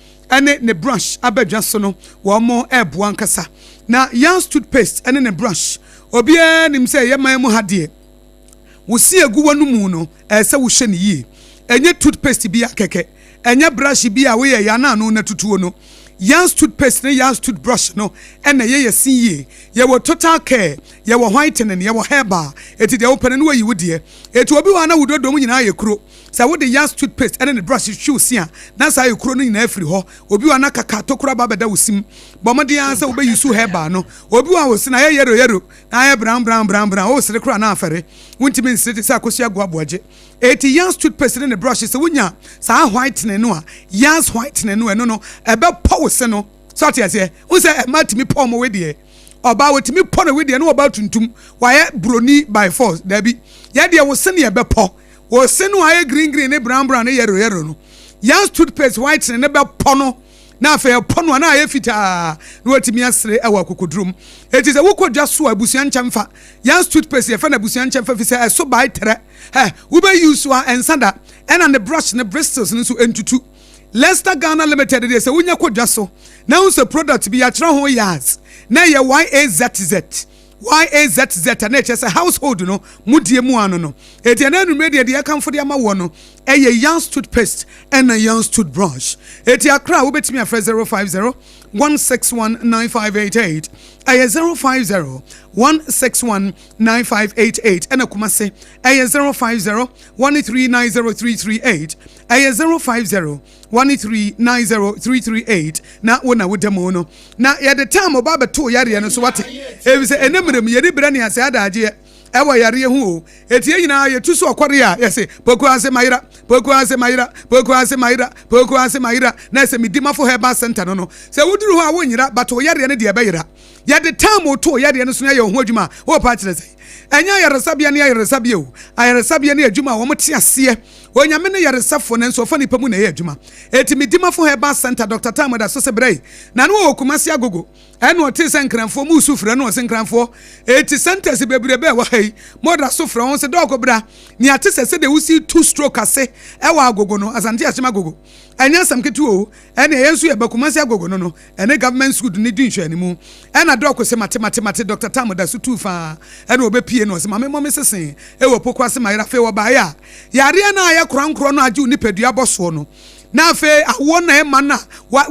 ne ne brush aba dwa so no, wɔn reboa ankasa. Na Yas toothpaste ne ne brush, obiara nim sɛ yɛ man mu ha deɛ, Wo se agu w'anomu no, ɛsɛ sɛ wohwɛ no yie. Ɛnyɛ toothpaste bi ara kɛkɛ, ɛnyɛ brush bi a woyɛ yɛ a na ano no atutuo no. Yas toothpaste ne Yas toothbrush no na ɛyɛ yɛn se yie. Yɛwɔ total care, yɛwɔ whitening, yɛwɔ herbal. Enti deɛ wopɛ no na woayi wo deɛ. Enti obi wɔ hɔ a na wo dodom nyinaa ayɛ kuro. Sɛ wode Yas toothpaste ne ne brush twi wo se a, na saa ekuro no nyinaa afiri hɔ. Obi wɔ hɔ a na kaka tokuro aba abɛda wo se mu. Bɔ mmɔden ara sɛ wobɛ use herbal no. Obi wɔ hɔ a wo se no ayɛ yellow yellow. Na ayɛ brown brown brown brown oh sere koraa na afɛre wontumi nsere te sɛ akosua agu aboagye eti Yas toothpaste ne ne brush sɛ wonya saa whitening no a Yas whitening no ɛno no ɛbɛpɔ wo se no so ate aseɛ wohu sɛ ɛma tumi pɔ ɔmo wedeɛ ɔbaa wɔtumi pɔ ne wedeɛ ne ɔbaa tuntum wayɛ broni by force daabi yɛ deɛ wo se ne ɛbɛpɔ wo se no ayɛ green green ne brown brown ne yellow yellow no Yas toothpaste whitening ne bɛpɔ no na afei ɛpɔ no a na ayɛ fitaa na watumi asere wɔ akokoduru mu. Enti sɛ wokɔ dwa so a, abusua nkyɛmfa, Yans toothpaste yɛfrɛ no abusua nkyɛmfa efisɛ ɛso bae trɛ. Hɛ, wobɛ use a ɛnsa da, ɛna ne brush ne bristles no nso ɛntutu. Lester Ghana Limited deɛ sɛ wonya kɔ dwa so na wohu sɛ product bi yɛatwerɛ ho Yaz na ɛyɛ YAZZ, YAZZ a na ɛkyerɛ sɛ household no mo deɛ mu ano no. Enti ɛnɛ anwummerɛ deɛ deɛ yɛkamfo de ama woɔ no ɛyɛ Yans toothpaste ɛna Yans toothbrush. Eti Accra wobɛtumi afrɛ 050 161 9588 ɛyɛ 050 161 9588 ɛna Kumase ɛyɛ 050 1390338 ɛyɛ 050 1390338 na wo na woda mu no na yɛde tam ɔba abɛto yareɛ no so wate efisɛ ɛnɛ mmerɛ mu yɛde brɛ ne asɛ adagyeɛ ɛwɔ yareɛ ho o. Eti yɛn nyinaa yɛtu so ɔkɔre a yɛse poku ase mayera, poku ase mayera, poku ase mayera, poku ase mayera na ɛsɛ Medimafo Herbal Center no no. Sɛ woduru hɔ a wonyera but wo yareɛ no deɛ ɛbɛyera. Yɛde tam to wo yareɛ no so na yɛayɛ wo ho adwuma a wopɛ akyerɛ sɛn? Ɛnyɛ ayaresabea ne ayaresabea o, ayaresabea ne adwuma a wɔte aseɛ. Onyame ne yaresafoɔ nanso ɔfa nipa mu na ɛyɛ adwuma. Eti Medimafo Herbal Center Doctor Tam da so se brɛ yi na no wɔ Kumasi Agogo. Ɛna ɔtee sɛ Nkranfoɔ mo resu frɛ no, ɔse Nkranfoɔ, eti centers bebrebe a ɛwɔ ha yi, mo da so frɛ wɔn se dɔɔko bra, nea te sɛ sɛdeɛ wosi tu stroke ase ɛwɔ Agogo no, Asante Akyem Agogo, ɛnyɛ asɛm ketewa o, ɛneɛ yɛn nso yɛba Kumasi Agogo no no, ɛne government school no di nhwɛanimu. Ɛna dɔɔko se mate mate mate, Doctor Tam da so tuu faa, ɛna ɔbɛpie no, ɔse ma me mmɔ me sese ɛwɔ Pokuase Mayera, afei wɔbaeɛ a, yareɛ no a ɛyɛ korankorɔ no a agye wo nipadua abɔ soɔ no, na afei awoɔ na ɛma no a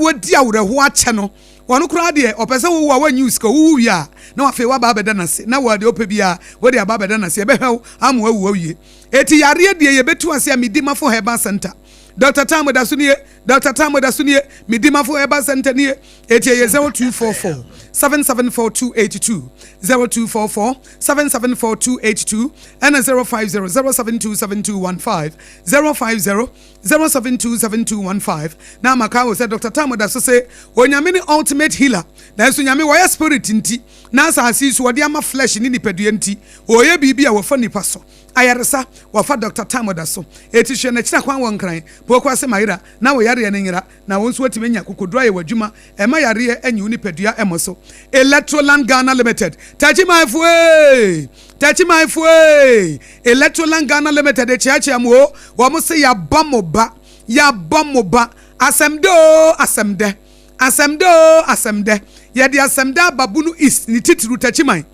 wadi awerɛhoɔ akyɛ no, Ɔno koraa deɛ ɔpɛ sɛ wowo a wannyi wo sika, wowu wie a na afei woaba abɛda no ase na wɔ deɛ wopɛ biara wode aba abɛda no ase, yɛbɛhwɛ wo ama woawu awie. Eti yareɛ deɛ yɛbɛtu ase a Medimafo Herbal Center. Doctor Tam da so nie, Doctor Tam da so nie, Medimafo Herbal Center nie. Eti ɛyɛ 0244 774 282, 0244 774 282 ɛna 050 072 7215, 050 0727215 na maka wo sɛ Doctor Tam da so se Onyame ne ultimate healer nanso Nyame wɔyɛ spirit nti na asase yi so wɔde ama flesh ne nipadua nti wɔyɛ biribi a wɔfa nipa so ayaresa wɔfa Doctor Tam da so eti hwɛ nakyira kwan wɔ Nkran Pokuase Mayera na wo yareɛ no nyera na wo nso watumi anya akokoduro ayɛ w'adwuma ɛma yareɛ anyi wo nipadua ɛmɔ so Electroland Ghana Limited Takyimanfoɔ ee Takyimanfoɔ ee Electroland Ghana Limited kyeakyea mo o wɔn se yabɔ mo ba yabɔ mo ba asɛm dɛ oo asɛm dɛ asɛm dɛ oo asɛm dɛ yɛde asɛm dɛ aba Bunu East ne titiriw Takyiman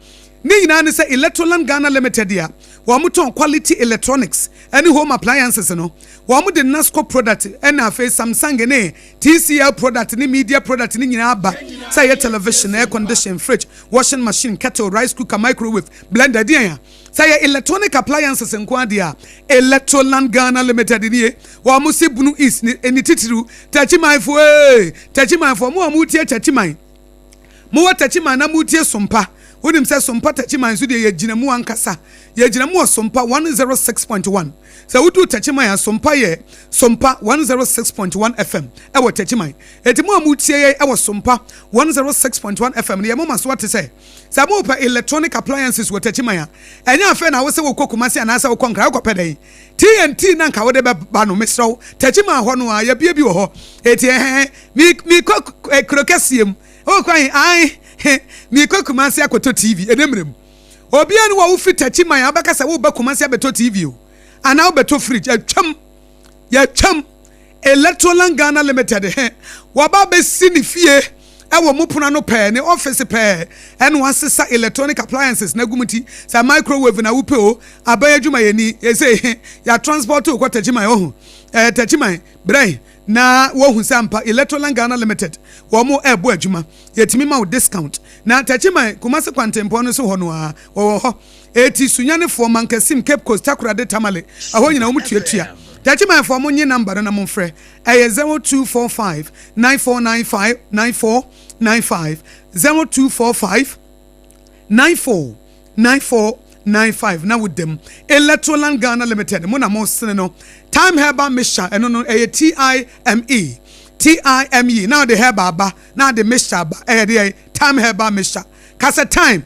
ne nyinaa ne sɛ Electroland Ghana Limited a wɔn tɔn quality electronics ɛne home appliances no Wɔn de Nasco product ɛna afei Samsung ne TCL product ne media product ne nyinaa aba sɛ ɛyɛ television, air condition, fridge, washing machine, kettle, rice cooker, microwave, blender ɛdeɛn a sɛ ɛyɛ electronic appliances nko ara deɛ a Electroland Ghana Limited nie. Wɔn se Bunu East ne ne titiriw Takyimanfoɔ ee Takyimanfoɔ mo a motie Takyiman mowɔ Takyiman na motie Sompa. Wonim sɛ Sompa Takyiman nso deɛ yɛgyina mu ankasa. Yɛgyina mu wɔ Sompa 106.1. Sɛ woduru Takyiman a, Sompa yɛ Sompa 106.1 FM wɔ Takyiman. Enti mo a moretie yɛn wɔ Sompa 106.1 FM no, yɛn moma so ate sɛ, sɛ morepɛ electronic appliances wɔ Takyiman a, ɛnyɛ afei na wo sɛ wokɔ Kumasi anaasɛ wokɔ Nkran, wokɔpɛ dɛn? TNT na nka wode bɛba no, mesrɛ wo, Takyiman hɔ no ara, yɛabue bi wɔ hɔ. Enti ɛhɛn, me, mekɔ kuro kɛseɛ mu. Oh kwan ae he meekɔ Kumasi akɔtɔ TV ɛnɛ mmerɛ mu. Obiara ni hɔ a wofi Takyiman a wobɛka sɛ woreba Kumasi abɛtɔ TV o anaa wobɛtɔ fridge. Atwam, yɛatwam. Electroland Ghana Limited he waba abɛsi ne fie ɛwɔ mo pono ano pɛɛ, ne office pɛɛ ɛna wasesa electronic appliances no agu mu nti sɛ microwave na wopɛ o, aban adwumayɛni, yɛsei he yɛatransport wo kɔ Takyiman, ohu, ɛɛ Takyiman, brɛ. Na woahu sɛ ampa Electroland Ghana Limited wɔn ɛrebɔ adwuma. Yɛtumi ma wo discount. Na Techiman, Kumasi kwantempɔn no so hɔ no ara, wɔwɔ hɔ. Eti Sunyanefoɔ, Mankasim, Cape Coast, Takoradi, Tamale, ɛhɔ nyinaa wɔn tuatua. Techimanfoɔ mo nye number no na momfrɛ. Ɛyɛ 0245 9495 9495, 0245 94 9495 na woda mu. Electroland Ghana Limited mo na mo sene no. Thyme Herbal Mixture ɛno no ɛyɛ T-I-M-E T-I-M-E na ɔde herbal aba na ade mixture aba ɛyɛ deɛ Thyme Herbal Mixture. Ka sɛ thyme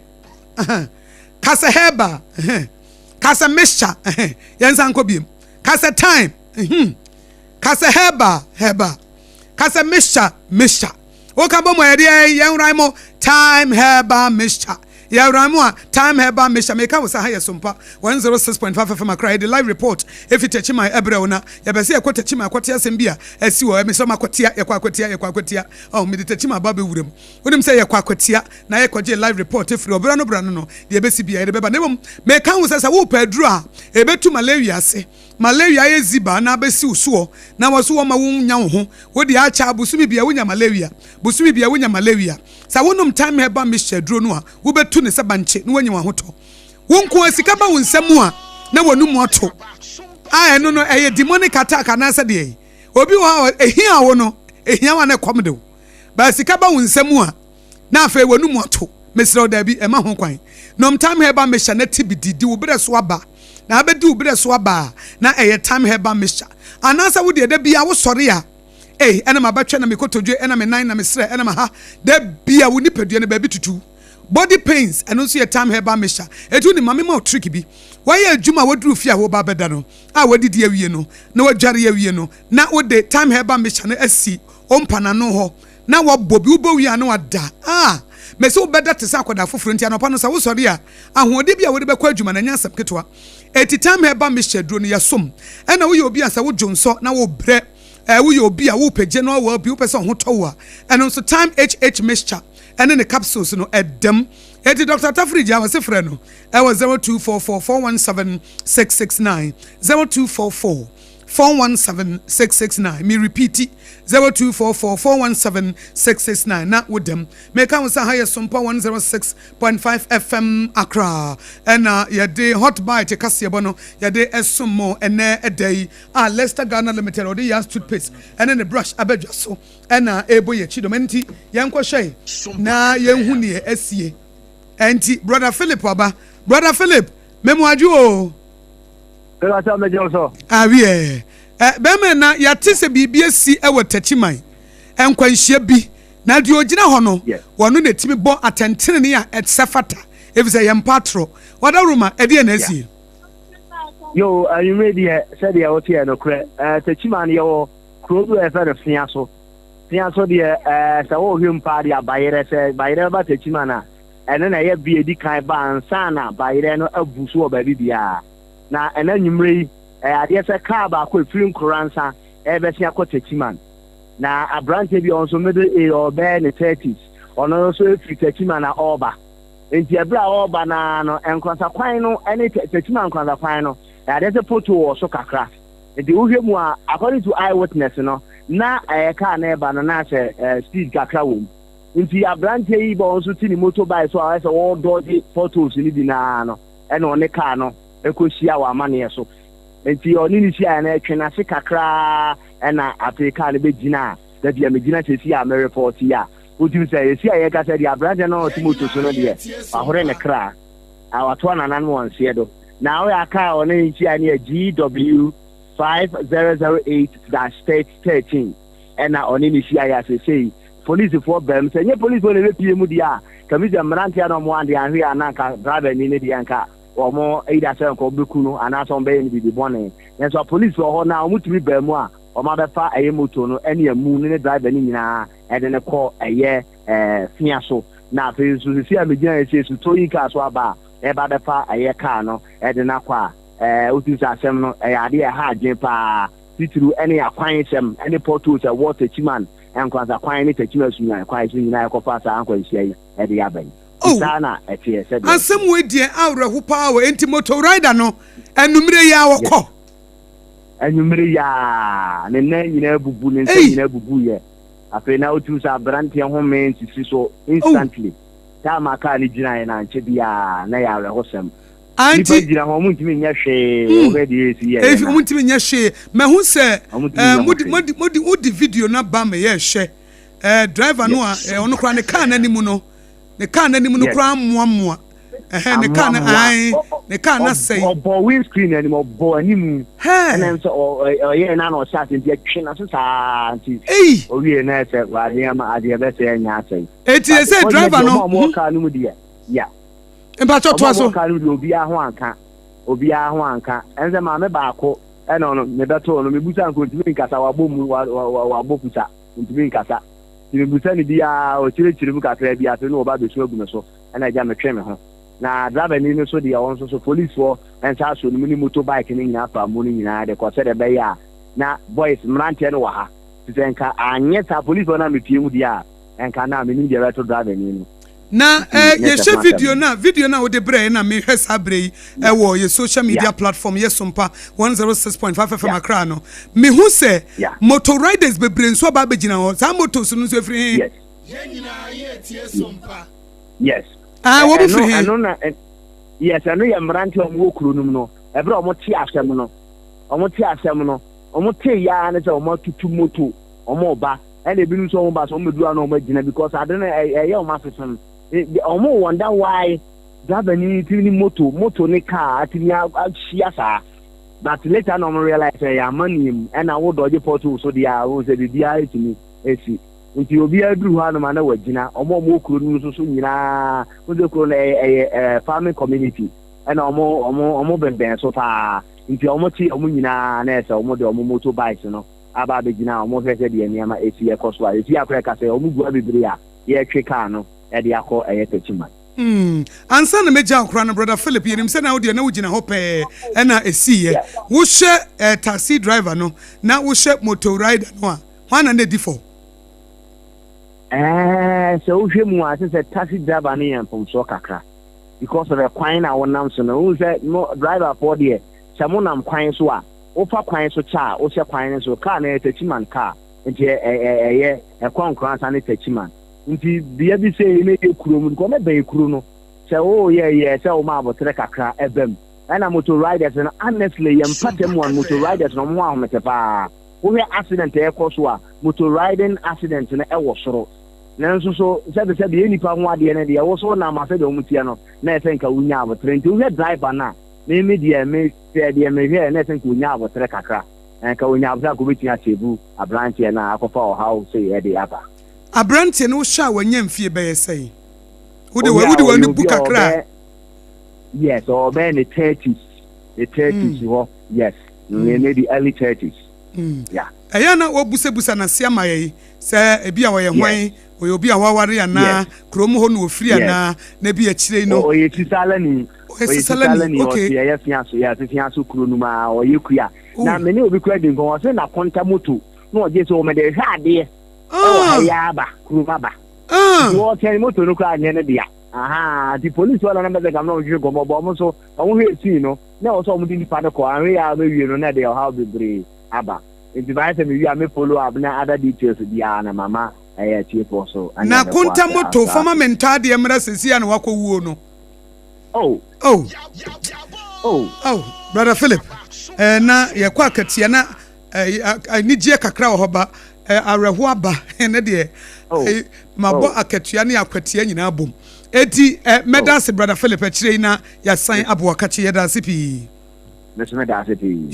ka sɛ herbal ka sɛ mixture yɛn nsa nkɔ biem ka sɛ thyme ka sɛ herbal herbal ka sɛ mixture mixture. Woka bɔ mu a yɛde yɛn yɛn wran mo Thyme Herbal Mixture. Yɛ wran mo a Thyme Herbal Mixture. Meka wo sɛ ha yɛ Sompa 106.5 FM Accra. Yɛde live report efi Techiman ɛbrɛ wo na yɛpɛ sɛ yɛkɔ Techiman akɔte asɛm bi a asi wɔ hɔ. Mesrɛ mo akwatia, yɛkɔ akwatia, yɛkɔ akwatia. Oh, mede Techiman aba abɛwura mu. Wonim sɛ yɛkɔ akwatia na yɛkɔgye live report efiri hɔ. Berɛ ano berɛ ano no, deɛ ɛbɛsi biara yɛde bɛba. Na mmom meka wo sɛ sɛ wopɛ aduro a ɛbɛtu malaria ase, Malaria ayɛ ziba na abɛsi wo soɔ na wɔ so wɔma wo nya wo ho, wo deɛ akyɛ a bosome biara wonya malaria, bosome biara wonya malaria. Sɛ wonom thyme herbal mixture aduro no a, wobɛtu no sɛ bankye na woanya w'ahotɔ. Wo nko ara sika ba wo nsa mu a na w'anum ato a ɛno no ɛyɛ demonic attack anaasɛ deɛn? Obi wɔ hɔ a ɛhia wo no, ɛhia wo a na ɛkɔm de wo. But sika ba wo nsa mu a na afei w'anum ato. Mesrɛ wo, dabi, mma ho kwan. Nom Thyme Herbal Mixture na te bi di. Di wo berɛ so aba. Na abɛdi wo berɛ so aba a, na ɛyɛ Thyme Herbal Mixture. Anaasɛ wo deɛ, da biara wosɔre a, ei, ɛna m'abatwɛ, na me kotodwe, ɛna me nan, na me serɛ, ɛna m'aha. Da biara wo nipadua no baabi tutu. Body pains, ɛno nso yɛ Thyme Herbal Mixture. Enti wonim, ma mema wo trick bi. Woayɛ adwuma a woaduru fie a woreba abɛda no, a woadidi awie no, na woadware awie no, na wode Thyme Herbal Mixture no asi wo mpa no ano hɔ. na wɔbɔ bi, wobɔ wie a na wada. Ah! Mese wobɛda te sɛ akwadaa foforɔ nti anɔpa no sɛ wosɔre a, ahoɔden bi a wode bɛkɔ adwuma no ɛnyɛ asɛm ketewa. Eti Thyme Herbal Mixture aduro no yɛsom. Ɛna woyɛ obi a sɛ wodwo nsɔ na wobrɛ, eh, woyɛ obi a wopɛ general well being, wopɛ sɛ wo ho tɔ wo a, ɛno nso Thyme HH Mixture ɛne ne capsules no ɛdam. Eti Doctor Tafiri gyaa ɔse frɛ no ɛwɔ 0244 417 669, 0244. 417 669 me repeati 0244 417 669 na wo dam meka wo sɛ ha yɛ Sompa 106.5 FM Accra ɛna yɛde hot bite kaseɛbɔ no yɛde ɛsom mo ɛnɛ ɛda yi a Leicester Ghana Limited ɔde Yas toothpaste ɛne ne brush abɛdwa so ɛna ɛbɔ yɛ akyi dɔm ɛnti yɛnkɔhwɛ na yɛnhu neɛ asie ɛnti brother Philip aba brother Philip memu adwo o. Mepatwa megye wo so. Awiɛ, ɛ, bɛrima na yɛate sɛ biribi asi wɔ Takyiman, nkwanhyia bi, na deɛ ɔgyina hɔ no, wɔno na ɛtumi bɔ atɛntenenee a ɛsɛ fata, ɛfiri sɛ yɛmpa atorɔ. Ɔdawuruma, ɛdeɛn na asie? Yo, anwummere deɛ, sɛdeɛ woteɛ nokorɛ, eh, Takyiman yɛwɔ kuro bi a yɛfrɛ no Feaso. Feaso deɛ, eh, sɛ wohwɛ mu paa deɛ bayerɛ, sɛ bayerɛ bɛba Takyiman a, ɛno na ɛyɛ bea ɛdi kan ba ansa na bayerɛ no abu so wɔ baabi biara. Na ɛnnɛ anwummerɛ yi, ɛyɛ adeɛ sɛ kaa baako a ɛfiri Nkoransa rebɛsen akɔ Techiman. Na aberanteɛ bi a ɔno nso middle age, ɔwɔ bɛyɛ ne thirties, ɔno nso firi Techiman na ɔreba. Nti ɛberɛ a ɔreba no ara no, Nkoransa kwan no ne Techiman Nkoransa kwan no, ɛyɛ adeɛ sɛ pothole wɔ so kakra. Nti wohwɛ mu a, according to eye witness no, na ɛyɛ kaa no reba no na sɛ speed kakra wɔ mu. Nti aberanteɛ yi ba ɔno nso te ne motorbike so a ɔyɛ sɛ ɔredɔgye potholes no bi no ara no, ɛna ɔne kaa no kɔhyia wɔ amaneɛ so. Nti ɔne no hyiaeɛ no, ɛtwe n'ase kakra ara ɛna afei kaa no bɛgyinaa baabi a megyina seesei a merepɔɔte yi a. Wotumi sɛ esi a yɛkasa deɛ aberanteɛ no a ɔte moto so no deɛ wahore ne kra a watoa nananom wɔ nseɛ do. Na ɔyɛ a kaa a ɔne no hyia no yɛ GW 5008-13 ɛna ɔne no hyiaeɛ a seesei polisifoɔ bam. Sɛ ɛnyɛ polisifoɔ na ɛbɛpie mu deɛ a, ka mi sɛ mmeranteɛ na wɔn adeɛ anhwɛ a na nka driver ni no deɛ nka wɔn either sɛ nka wɔbɛku no anaasɛ wɔbɛyɛ no biribi bɔne. Nanso apolisifoɔ hɔ no a wɔtumi baa mu a wɔabɛfa ɛyɛ moto no ɛne amu no ne driver no nyinaa ɛde no kɔ ɛyɛ ɛɛ fia so. Na afei nso sisi a megyina yɛ sɛ towing car so aba a ɛba bɛfa ɛyɛ car no ɛde no akɔ a ɛɛ wotumi sɛ asɛm no ɛyɛ adeɛ a ɛha adwene paa titiriw ɛne akwan sɛm ɛne potholes ɛwɔ Techiman Nkoranza kwan ne Techiman Sunyani kwan so nyinaa ɛkɔfa saa nkwanhyia yi ɛde aba yi. Oh, Saa na ɛteɛ sɛdeɛ ɛteɛ. asɛm wei deɛ awerɛho paa o. Enti motor rider no, anwummere yi ara Yes. ɔkɔ? Anwummere yi ara, ne nan nyinaa abubu, ne nsa Ei! nyinaa abubuiɛ. Afei na wotumi sɛ aberanteɛ home nsisi so Oh! instantly. Time a kaa no gyinaeɛ no ankyɛ biara na ɛyɛ awerɛhosɛm. Ah, Nnipa nti, gyina hɔ, wɔntumi nyɛ hwee. hmm, Wohwɛ deɛ ɛsi yɛeɛ efi no a, wɔntumi nyɛ hwee. Mahu sɛ wɔntumi eh, nyɛ ho mode, hwee. mode, mode, wode video no aba ma yɛrehwɛ. Eh, driver no a, Yes. eh, ɔno koraa ne kaa no anim no, ne kaa no anim no Yes. koraa mmoammoa. Ɛhɛn, ne kaa no, Amoamoa. ae, ne kaa no asɛe. Ɔbɔ windscreen anim, ɔbɔ anim. Hɛɛ! Ɛna nso ɔyɛɛ na na ɔhyɛ ase nti ɛtwe n'aso saa nti Ei! owie na ɛsɛ adeɛ ama adeɛ bɛsɛ ɛnyɛ asɛe. Enti But ɛsɛ fortunately driver ɔmo no, a ɔmo wɔ hmm, kaa no mu deɛ, yeah. mpakyɛ Ɔmo a toa ɔmo so. wɔ kaa no mu deɛ obiara ho anka, obiara ho anka. Ɛne sɛ maame baako ɛna ɔno mebɛtoo no, mebusa nka ontumi nkasa, wabɔ mu, wabɔ pusa, ontumi nkasa. Nti mebusa no biara ɔkyerɛkyerɛ mu kakra bi afei na ɔba abɛsu agu me so. Ɛna agya metwe me ho. Na driver ni no nso deɛ ɔno nso so policefoɔ nsa aso no mu ne motor bike no nyinaa fa mu no nyinaa de kɔ sɛdeɛ ɛbɛyɛ a na boys mmeranteɛ no wɔ ha. Nti sɛ nka anyɛ saa policefoɔ no ammepie mu deɛ a nka na menim deɛ ɛbɛto driver ni no. Na Nti eh, nyɛ sɛ yɛhwɛ ho asɛm video no. no a, video no a wode brɛɛ na mehwɛ saa berɛ yi Yeah. ɛwɔ yɛ social Yeah. media platform yɛ Sompa 106.5 FM Yeah. Accra no, mehu sɛ Yeah. motor riders bebree nso aba abɛgyina hɔ. Saa motos no nso ɛfiri he? Yes. Yɛn nyinaa yɛretie Sompa. Yes. Ah, wɔn Ɛno firi he? ɛno na yes, ɛno yɛ mmeranteɛ a wɔwɔ kuro no mu no. Ɛberɛ a wɔte asɛm no, wɔte asɛm no, wɔte yaa ne sɛ wɔatutu moto, wɔreba. Ɛna ebinom nso wɔba so wɔbɛduru ano wɔagyina because ade no ɛyɛ wɔn asesem. Wɔn wonder why driver ni tumi ne moto, moto ne car atumi ahyia saa. But later na wɔn realize sɛ ɛyɛ amanneɛ mu ɛna wo dɔgye pothole so deɛ a wɔn sɛ biribiara tumi si. Nti obiara duru hɔ anom a na wagyina. Wɔn a wɔwɔ kuro no mu nso so nyinaa, wohu sɛ kuro no ɛyɛ ɛyɛ ɛɛ farming community, ɛna wɔn wɔn wɔn bɛnbɛn so paa. Nti wɔn te wɔn nyinaa na ɛsɛ wɔn de wɔn motor bikes no aba abɛgyina a wɔhwɛ sɛ deɛ nneɛma esi ɛkɔ so a. Esi akora ɛka sɛ wɔn gu ha bebree a yɛretwe car no ɛde akɔ ɛyɛ Techiman. Hmm, ansa na mɛgya wo koraa no, Brother Philip, yɛnim sɛ na wo deɛ na wogyina hɔ pɛɛ ɛna ɛsiiɛ. Wohyɛ eh, taxi driver no na wohyɛ motor rider no a, Hwan na na edi fɔ? Ɛɛ sɛ wohwɛ mu a ɛsɛ sɛ taxi driver no yɛ mfomsoɔ kakra because of ɛkwan na wonam so no. Wohu sɛ mo driver foɔ deɛ sɛ monam kwan so a wofa kwan so kyɛ a wohyɛ kwan no so car no ɛyɛ Techiman car nti ɛyɛ ɛkɔ Nkoransa ne Techiman nti bea bi sei na ɛyɛ kurom nti wɔbɛbɛn kuro no sɛ woyɛ yɛ sɛ woma aboterɛ kakra ɛbam ɛna motor riders no honestly yɛn mpata mu a motor riders no wɔn ho ahomete paa. Wohwɛ accident a ɛkɔ so a, motor riding accident no wɔ soro. Nanso so sɛbesɛbe yɛn nnipa ho adeɛ no deɛ, wo so wonam a sɛdeɛ wɔn teɛ no, na ɛsɛ nka wonya aboterɛ. Nti wohwɛ driver no a, me me deɛ me hwɛ deɛ mehwɛɛ na ɛsɛ nka ɔnya aboterɛ kakra. Nka ɔnya aboterɛ a nka ɔbɛtumi asave aberanteɛ no a akɔfa ɔhaw sei ɛde aba. Aberanteɛ no wohwɛ a wanya mfie bɛyɛ sɛn? Wode Wohwɛ a wode ɔyɛ w'ani bu obi a kakra a. ɔbɛyɛ, yes, ɔbɛyɛ ne thirties, ne thirties hɔ, yes. Mm, maybe early thirties. Mm. Yeah. Ɛyɛ na wɔbusabusa n'ase ama yɛn sɛ ebi a ɔyɛ hwan, ɔyɛ obi a waware anaa, kurom hɔ na ofiri anaa, na ebi akyire yi no. Ɔyɛ Sisalani. Ɔyɛ Sisalani, okay. Ɔte ɛyɛ Fiaso, yɛ Fiaso kuro no mu a ɔyɛ kua. Na me ne obi kura di nkɔmmɔ, ɔse na konta moto na ɔgye sɛ ɔmɛde hwɛ adeɛ ɛwɔ ha yi aba, kurom aba. Nti ɔtɛn moto no koraa nyɛ ne dea. Aha, nti polisi hɔ na na bɛsɛ kam na ɔhwehwɛ nkɔmmɔ bɔ ɔmo nso, ɔmo hwɛ scene no. Na ɛwɔ sɛ wɔde nipa no kɔ, anhwɛ yie a wɔbɛwie no na ɛde ɔhaw bebree aba. Nti mayɛ sɛ mewie a me follow up na other details biara no mama ɛyɛ atiefoɔ so ɛne Na ahwɛfoɔ konta ase moto asa fa ma ase. me ntɔ adeɛ mmra seesei a na wakɔ wuo no. Oh. Oh. Oh. Oh, Brother Philip, eh, na yɛkɔ akatua na eh, anigyeɛ kakra wɔ hɔ ba. Awerɛhoɔ aba ɛnɛ deɛ mabɔ oh. akatua ne akwatia nyinaa bom. Eti mɛda oh. ase brother Philip akyire yi na yɛasan aboa kakye yɛda ase pii. Mɛso mɛda ase pii.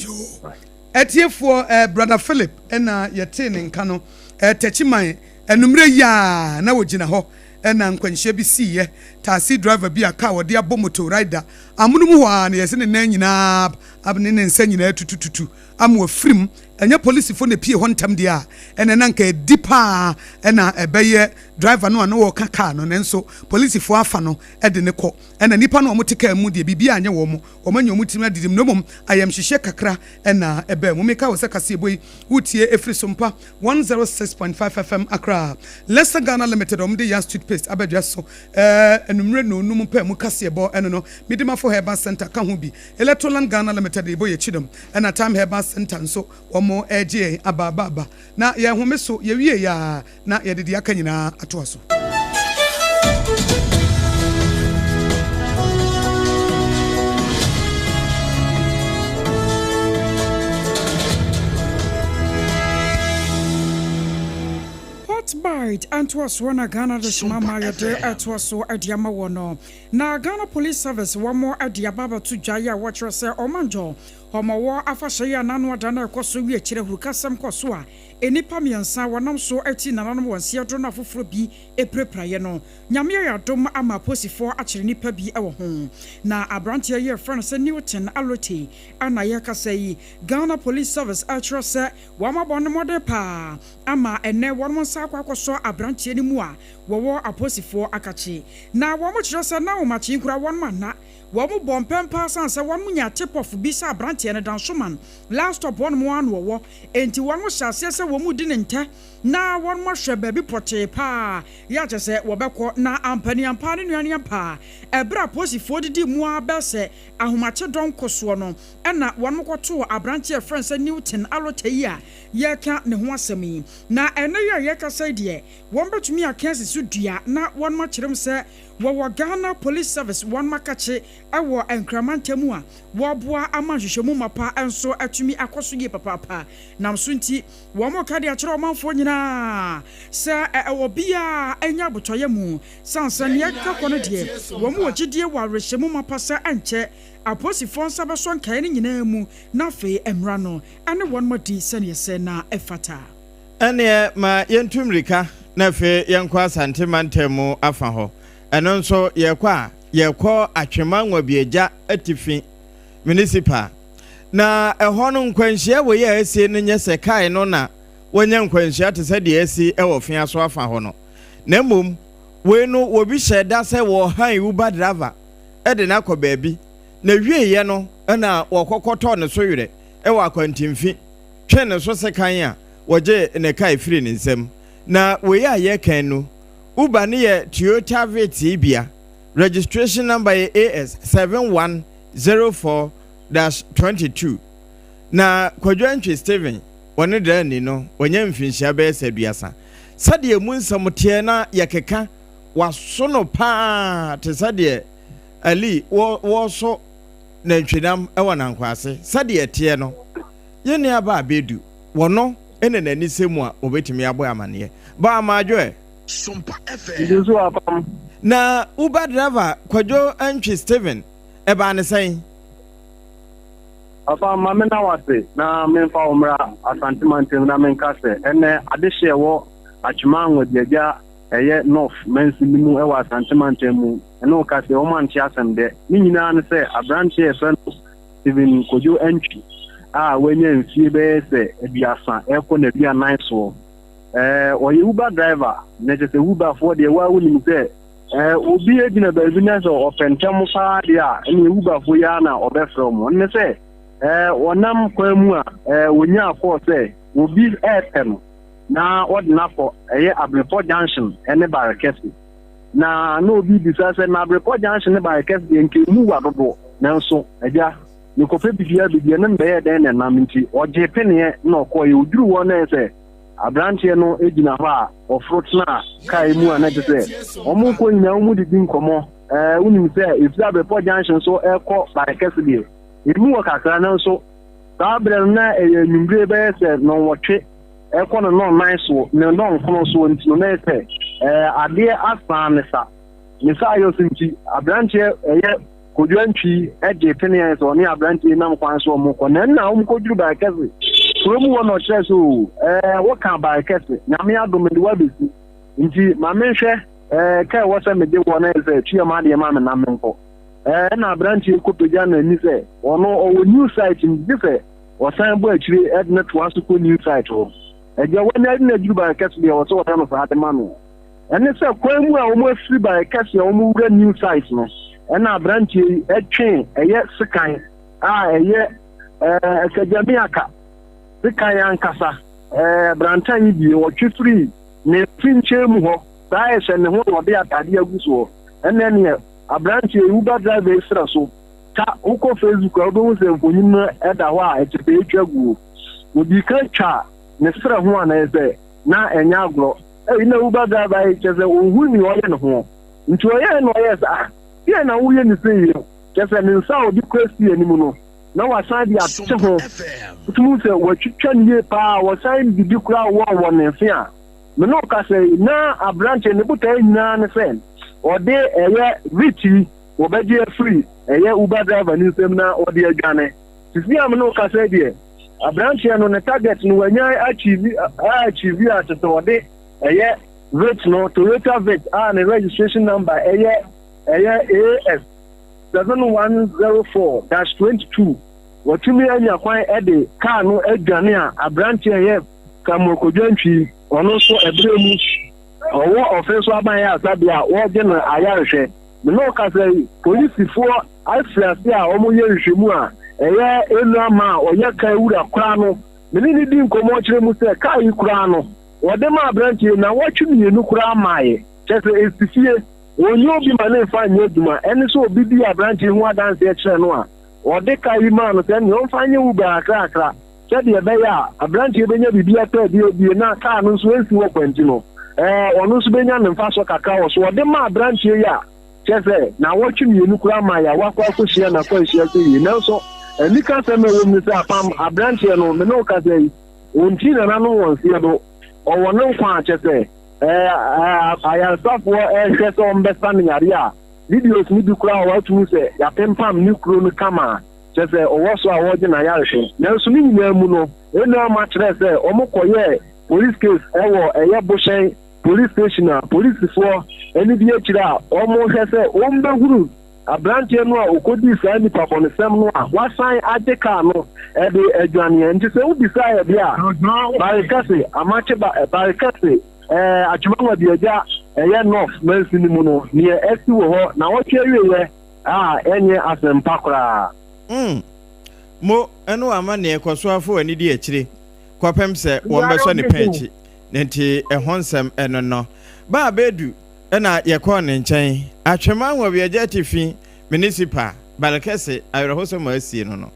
Atiefoɔ eh, brother Philip ɛna yɛtee ne nka no eh, Takyiman anummerɛ yi a na wɔgyina hɔ ɛna nkwanhyia bi siiɛ taxi driver bi a kaa wɔde abɔ motor rider amono mu hɔ a na yɛsɛ ne nan nyinaa ne ne nsa nyinaa tutututu ama wafirim. Ɛnyɛ polisifo na epie hɔ ntɛm deɛ a, ɛnna na anka adi paa na ɛbɛyɛ driver no a na ɔreka kaa no, nanso polisifo afa no de no kɔ. Ɛnna nnipa no a wɔte kaa mu deɛ, biribiara anyɛ wɔn, wɔanya wɔn tirim adidim, na mmom ayamhyehyeɛ kakra na ɛbaa mu. Meka wo sɛ kaseɛbɔ yi, wotie ɛfiri Sompa 106.5 FM Accra. Lester Ghana Limited a wɔde Yas Toothpaste aba dwa so anwummerɛ nnɔnnum paa mu kaseɛbɔ ɛno no, Midimafo Herbal Centre ka ho bi. Electroland Ghana Limited rebɔ yɛn kyidɔm ɛna Time Herbal Centre nso wɔn regye yɛn aba aba aba na yɛn home so yɛwie yɛ a na yɛde deɛ aka nyinaa atoa so. Hot Bite ntoasoɔ na Ghana de soma ma yɛde ɛtoa so de ama wɔ no. Na Ghana Police Service wɔn de aba abɛto dwa yi a wɔkyerɛ sɛ Ɔmanjɔ Ɔmɔwɔ afahyɛ yi a n'ano ada na ɛkɔ so wie akyire ahurukasɛm kɔ so a nnipa mmiɛnsa wɔnam so ati nananom wɔn nseɛ na afoforɔ bi pirapiraeɛ no. Nyame ayɛ adom ama aposifoɔ akyere nnipa bi wɔ ho. Na abranteɛ yi yɛfrɛ no sɛ Newton Allotey na yɛrekasa yi Ghana Police Service kyerɛ sɛ wɔn abɔ no mmɔden paa ama ɛnnɛ wɔn nsa akɔ akɔsɔ abranteɛ no mu a wɔwɔ aposifoɔ akakye. Na wɔn kyerɛ sɛ na wɔn akye koraa wɔn anna. Wɔn bɔ mpɛn paa sane sɛ wɔn nya tip off bi sɛ abranteɛ no Dansoman last stop hɔ nom ara na ɔwɔ. Enti wɔn hyɛ aseɛ sɛ wɔn redi ne ntɛ na wɔn ahwɛ baabi pɔtee paa yɛ a kyerɛ sɛ wɔbɛkɔ. Na ampaniampaa ne nuaneampaa ɛberɛ a aposifoɔ didi mu ara bɛɛ sɛ ahomakye dɔn kosoɔ no ɛna wɔn kɔtoo abranteɛ a yɛfrɛ no sɛ Newton Allotey yi a yɛreka ne ho asɛm yi. Na ɛnnɛ yi a yɛrekasa yi deɛ Wɔbɛtumi aka asi so dua na wɔakyerɛ mu sɛ wɔwɔ Ghana Police Service wɔn makakye wɔ Nkran mantam a wɔboa ama nhwehwɛmu mapa nso atumi akɔ so yie papaapa. Nam so nti wɔreka de akyerɛ ɔmanfoɔ nyinaa sɛ obiara nya abotɔyam sane sɛ nea ɛkeka kɔ no deɛ wɔn wɔ gyidie wɔ awerɛhyɛmu mapa sɛ ɛnkyɛ apolisifoɔ nsa bɛsɔ nkaeɛ no nyinaa mu na afei mmara no ne wɔn adi sɛdeɛ ɛsɛ na ɛfata. Ɛnneɛ ma yɛntu mmirika na afei yɛnkɔ Asante mantam mu afa hɔ. Ɛno nso yɛrekɔ a, yɛrekɔ Atwema Nwabiagya Atifi Municipal. Na ɛhɔ no nkwanhyia wei a asie no nyɛ sɛ kae no na wɔanya nkwanhyia te sɛ deɛ asi wɔ Feaso afa hɔ no. Na mmom wei no wɔbi hyɛɛ da sɛ wɔrehan Uber driver de no akɔ baabi. Na wieeɛ no na wɔkɔkɔtɔɔ ne so werɛ wɔ akwantemfi. twee ne so sekan a wɔgyee ne kae firii ne nsam. Na wei a yɛreka yi no, Uber no yɛ Toyota Vitz yi bia, registration number yɛ AS 7104-22. Na Kwadwo Antwi Stephen, ɔne drani no, wanya mfinhyia bɛyɛ sɛ aduasa. Sɛdeɛ emu nsɛm teɛ na yɛkeka, waso no paa te sɛ deɛ Ali wɔreso nantwinam wɔ nankwase. Sɛdeɛ ɛteɛ no, Yɛn nuabaa Bedu, wɔno na n'ani sɛ mu a wɔbɛtumi abɔ amaneɛ. Bɔ amadwo ɛ. Sompa FM. Nti nso apam. Na Uber driver Kwadwo Antwi Stephen, ɛbaa ne sɛn? Papa, ma menna wo ase na memfa wo mmra Asante mantam na menka sɛ ɛnnɛ adehye a ɛwɔ Atwema Anwaduagya ɛyɛ North mansin no mu wɔ Asante mantam mu ne wo ka sɛ wɔn ante asɛm dɛ. Ne nyinaa ne sɛ aberanteɛ a yɛfrɛ no Stephen Kojo Antwi a wanya mfie bɛyɛ sɛ aduasa rekɔ n'aduanan soɔ. Ɛɛ ɔyɛ Uber driver na kyerɛ sɛ Uberfoɔ deɛ waa wonim sɛ ɛɛ obi gyina baabi na sɛ ɔpɛ ntɛm paa deɛ a ɛne Uberfoɔ yi ara na ɔbɛfrɛ wɔn. Ɛne sɛ ɛɛ ɔnam kwan mu a ɛɛ ɔnyaa kɔɔ sɛ obi ɛɛpɛ no na ɔde no akɔ ɛyɛ Abrepɔ Junction ɛne Barekɛse. Na na obi bisa sɛ, na Abrepɔ Junction ne Barekɛse deɛ nka emu wa dodoɔ? Nanso, agya, mekɔpɛ biribiara bɛdi, ɛno mbɛyɛɛ dɛn na ɛnam nti, ɔgyee peneɛ na ɔkɔeɛ. Ɔduruu hɔ no na ɛyɛ sɛ aberanteɛ no gyina hɔ a ɔforo tenaa kaa yi mu a na kyerɛ sɛ wɔrekɔ nyinaa wɔdidi nkɔmmɔ. Ɛɛ, wonim sɛ ɛfiri Abrepɔ Junction so rekɔ Barekɛse deɛ, emu wɔ kakra nanso saa berɛ no na ɛyɛ anwummere bɛyɛ sɛ nnɔnwɔtwe. ɛrekɔ ne nnɔnnan soɔ, ne nnɔnkron soɔ nti no, na ɛyɛ sɛ ɛɛ adeɛ asan ne sa. Ne saa yɔ so nti, aberanteɛ ɛyɛ Kojo Antwi gyee peneɛ sɛ ɔne aberanteɛ yi nam kwan so wɔn kɔ. Na ɛnna wɔn kɔduru Barekɛse kuro mu hɔ na ɔkyerɛ sɛ o, ɛɛ woka Barekɛse, Nyame adom mede wo abɛsi. Nti ma menhwɛ ɛɛ ka ɛwɔ sɛ megye woɔ na ɛyɛ sɛ tua m'adeɛ ma me na menkɔ. Ɛɛ ɛnna aberanteɛ yi kɔpagya n'ani sɛ ɔno ɔwɔ new site nti gye sɛ ɔsan bɔ akyire de no toa so kɔ new site hɔ. Agya wanya de no aduru Barekɛse deɛ ɛwɔ sɛ ɔyɛ no saa de ma no. Ɛne sɛ kwan mu a wɔafiri Barekɛse a wɔwura new site no, ɛna aberanteɛ yi twe ɛyɛ sekan a ɛyɛ ɛɛ akagyamiaka sekan ankasa ɛɛ brantan yi bie ɔtwe firi ne mfe nkyɛn mu hɔ saa ɛhyɛ ne ho na ɔde ataadeɛ agu soɔ. Ɛnɛ neɛ aberanteɛ yi Uber driver yi serɛ so ta wokɔ Facebook a wobɛhu sɛ mfonyin no ɛda hɔ a ɛkyɛ sɛ ɛtwa guo. Ɔdii kan twa ne serɛ ho a na ɛyɛ sɛ na ɛnyɛ agorɔ. Ei na Uber driver yi kyerɛ sɛ ɔnhu nea ɔyɛ ne ho. Nti ɔyɛɛ na ɔyɛɛ sɛ ah deɛn na woyɛ ne sei yi? Kyerɛ sɛ ne nsa a ɔde kura steer no mu no na wasan de ate ho. Wotumi hu sɛ watwitwa no yie paa, wɔsan didi koraa wɔ wɔ ne mfe a me ne wo kasa yi na aberanteɛ ne botaeɛ nyinaa ne sɛ ɔde ɛyɛ Vitz yi wɔbɛgye afiri ɛyɛ Uber driver no nsam na ɔde adwane. Sisi a me ne wo kasa yi deɛ Aberanteɛ no ne target no wanya achieve a achieve a kyerɛ sɛ ɔde ɛyɛ Vitz no Toyota Vitz a ne registration number ɛyɛ ɛyɛ AS 7104 dash 22 watumi anya kwan ɛde kaa no adwane a aberanteɛ ɛyɛ Samuel Kojo Antwi ɔno nso ɛberɛ mu ɔwɔ ɔfe so aban ayaresa a wɔregye no ayarehwɛ. Me ne wo kasa yi, polisifoɔ afiri ase a wɔyɛ nhwehwɛmu a ɛyɛ Enuama a ɔyɛ kaa wura koraa no, me ne no dii nkɔmmɔ kyerɛ mu sɛ kaa yi koraa no, wɔde maa aberanteɛ yi nnawɔtwe mmienu koraa mmaeɛ. Kyerɛ sɛ ɛsi fie, wɔnnya obi ma ne mfa nyɛ adwuma. Ɛne sɛ obi dii aberanteɛ yi ho adanseɛ kyerɛɛ no a, wɔde kaa yi maa no sɛ ɛnneɛ ɔmfa nyɛ Uber kakrakra sɛdeɛ ɛbɛyɛ a aberanteɛ bɛnya biribi atɔ adi adie na kaa no nso ɛnsi hɔ kwa nti no, ɛɛ ɔno nso bɛnya ne mfasoɔ kakra wɔ so. Wɔde maa aberanteɛ yi a, Kyerɛ sɛ, nnawɔtwe mmienu koraa ma yɛawa akɔ akɔhyia n'akwanhyia sɛ yei. Nanso, anikasɛm a ɛwɔ mu ne sɛ, apam aberanteɛ no, me ne wo kasa yi, ɔntii nananom wɔn seɛ do. Ɔwɔ ne nkwa a, kyerɛ sɛ, ɛɛ, ayaresafoɔ rehwɛ sɛ wɔbɛsa no yareɛ a, videos no bi koraa wɔ hɔ a wotumi hu sɛ yɛapempam ne kuro no kama a, kyerɛ sɛ, ɔwɔ so a wɔregye n'ayarehwɛ. Nanso ne nyinaa mu no, Enuama kyerɛɛ sɛ wɔkɔyɛɛ police case wɔ ɛyɛ Bohyɛn Police station a polisifoɔ ani di akyire a wɔrehwɛ sɛ wɔbɛhunu aberanteɛ no a ɔkɔdii saa nnipa bɔnesɛm no a wasan agye kaa no de adwaneɛ. Nti sɛ wobisaa yɛ deɛ a, Barekɛse, Amakye ba, Barekɛse, ɛɛ, Atwima Nwabiagya, ɛyɛ North mansini mu no, neɛ asi wɔ hɔ nawɔtwe awieɛ a ɛnyɛ asɛmpa koraa. Mm. Mo, ɛne w'amanneɛ kɔ so ara fa w'ani di akyire kɔpem sɛ wɔbɛsɔ ne pɛn akyi. Nti ɛho nsɛm ɛno no. Ba Abedu na yɛkɔɔ ne nkyɛn. Atwema Nwawiagya Atifi Municipal, Balkese, awerɛhosɛm a asie no no.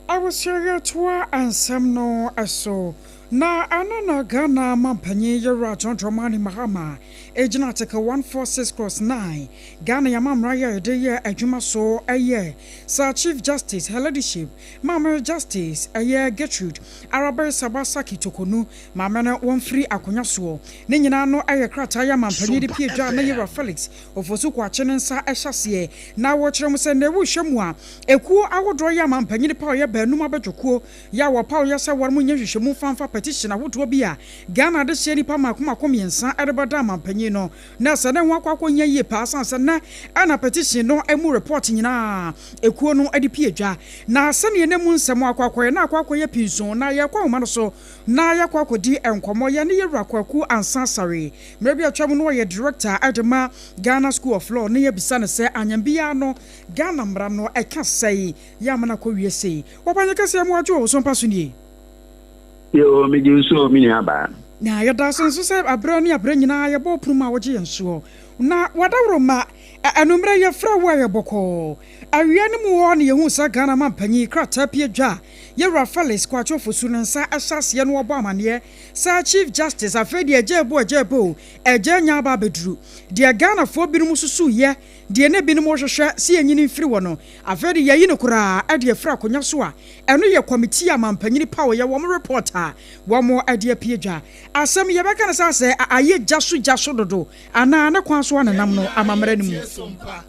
Abusua yɛtoa nsɛm no so. Na ɛno na Ghana mampanyin Yewura John Dramani Mahama gyina Article 146 clause 9 Ghana yɛn amammerɛ a yɛde yɛ adwuma so yɛ Sir Chief Justice Her Ladyship Maame Justice ɛyɛ Gertrude Arabey Sabasaki Tokonu Maame no wɔmfiri akonwa soɔ. Ne nyinaa no yɛ krataa yi a mampanyin de pue dwa na Yewura Felix Ofosu Kwakye ne nsa hyɛ aseɛ na wɔkyerɛ mu sɛ nnɛ wohwɛ mu a ekuo ahodoɔ yi a mampanyin paoeɛ baanum abadwokuo yi a wɔpaoeɛ sɛ wɔnom nyɛ nhwehwɛmu mfa mfa petition ahodoɔ bi a Ghana adehyeɛ nnipa mmaako mmaako mmiɛnsa rebɛda mampanyin no na sɛ ne ho akɔ akɔhia yie paa sane sɛ nnɛ na petition no mu report nyinaa ekuo no de pue dwa na sɛdeɛ na mu nsɛm akɔ akɔyɛ na akɔ akɔyɛ pinso na yɛkɔ ahoma no so na yɛakɔ akɔdi nkɔmmɔ. Yɛne Yɛwura Kwaku Ansah Asare, mmerɛ bi a atwam no ɔyɛ Director de ma Ghana School of Law, na yɛabisa no sɛ anyɛ biara no Ghana mmara no ɛka sɛe yɛ ama no akɔwie sei. Wɔbanyɛ kɛseɛ mo adwo o, so mpa so nie? Yoo, megye wo so o, me nua baa. Na yɛda ase nso sɛ aberɛ ne aberɛ nyinaa yɛbɔ wo pono mu a wogye yɛn soɔ. Na w'adaworo mma, anwummerɛ yɛfrɛ wo a ɛyɛ bɔkɔɔ. Awia no mu hɔ na yɛhuu sɛ Ghana manpanyin krataa pue dwa a Yɛwura Felix Kwakye Ofosu ne nsa hyɛ aseɛ na ɔbɔ amaneɛ sɛ Chief Justice afei deɛ agya ebo agya ebo o, agya anya aba abɛduru. Deɛ Ghanafoɔ binom susuiɛ Deɛ na ebinom rehwehwɛ sɛ yɛnyi no mfiri hɔ no, afei de yɛayi no koraa de afiri akonnwa so a ɛno yɛ kɔmitii a mampanyini paoeɛ wɔn report a wɔde apue dwa. Asɛm yi yɛbɛka no sɛ asɛ ayɛ gya so gya so dodo anaa ne kwan so anenam no amammerɛ no mu.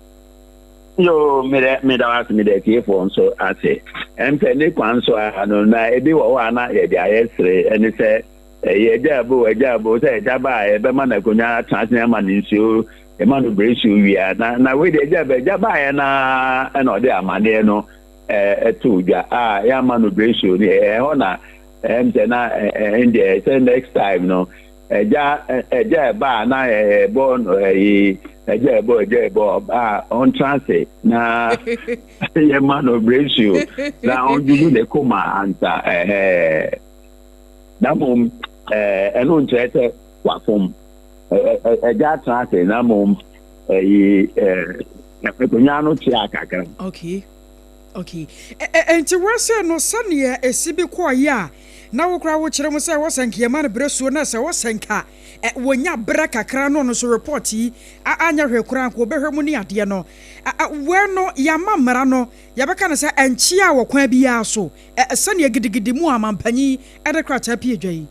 Yoo, meda meda wo ase, meda atiefoɔ nso ase. Ɛm sɛ ne kwan so ara no, na ebi wɔ hɔ a na yɛde ayɛ sere, ɛne sɛ ɛyɛ agya abo, agya abo, sɛ agya ba a yɛbɛma no akonnwa atena ase ama no nsuo, yɛma no brɛsuo wie a, na na wei deɛ agya ba, agya baeɛ no ara ɛna ɔde amaneɛ no ɛtoo dwa a yɛama no brɛsuo no, ɛhɔ na ɛm sɛ na ɛndeɛ sɛ next time no Agya agya ɛba a na ɛbɔ no ɛyi agya ɛbɔ agya ɛbɔ a ɔntra ase na yɛma no brɛsuo na ɔndwudwu ne koma ansa ɛhɛɛ na mmom ɛno nkyerɛ sɛ wafom agya atra ase na mmom ɛyi akonnwa no kyea kakra. Okay. Okay. Enti wose no sɛdeɛ ɛsi bi kɔɔeɛ a na wo koraa wokyerɛ mu sɛ ɛwɔ sɛ nka yɛma no berɛ suo na sɛ ɛwɔ sɛ nka wɔnya berɛ kakra no ɔno nso report yi anyɛ hwee koraa nka wɔbɛhwɛ mu ne adeɛ no. Wei no yɛama mmara no yɛbɛka no sɛ ɛnkyea wɔ kwan biara so sɛdeɛ gidigidi mu a mampanyin de krataa pie dwa yi.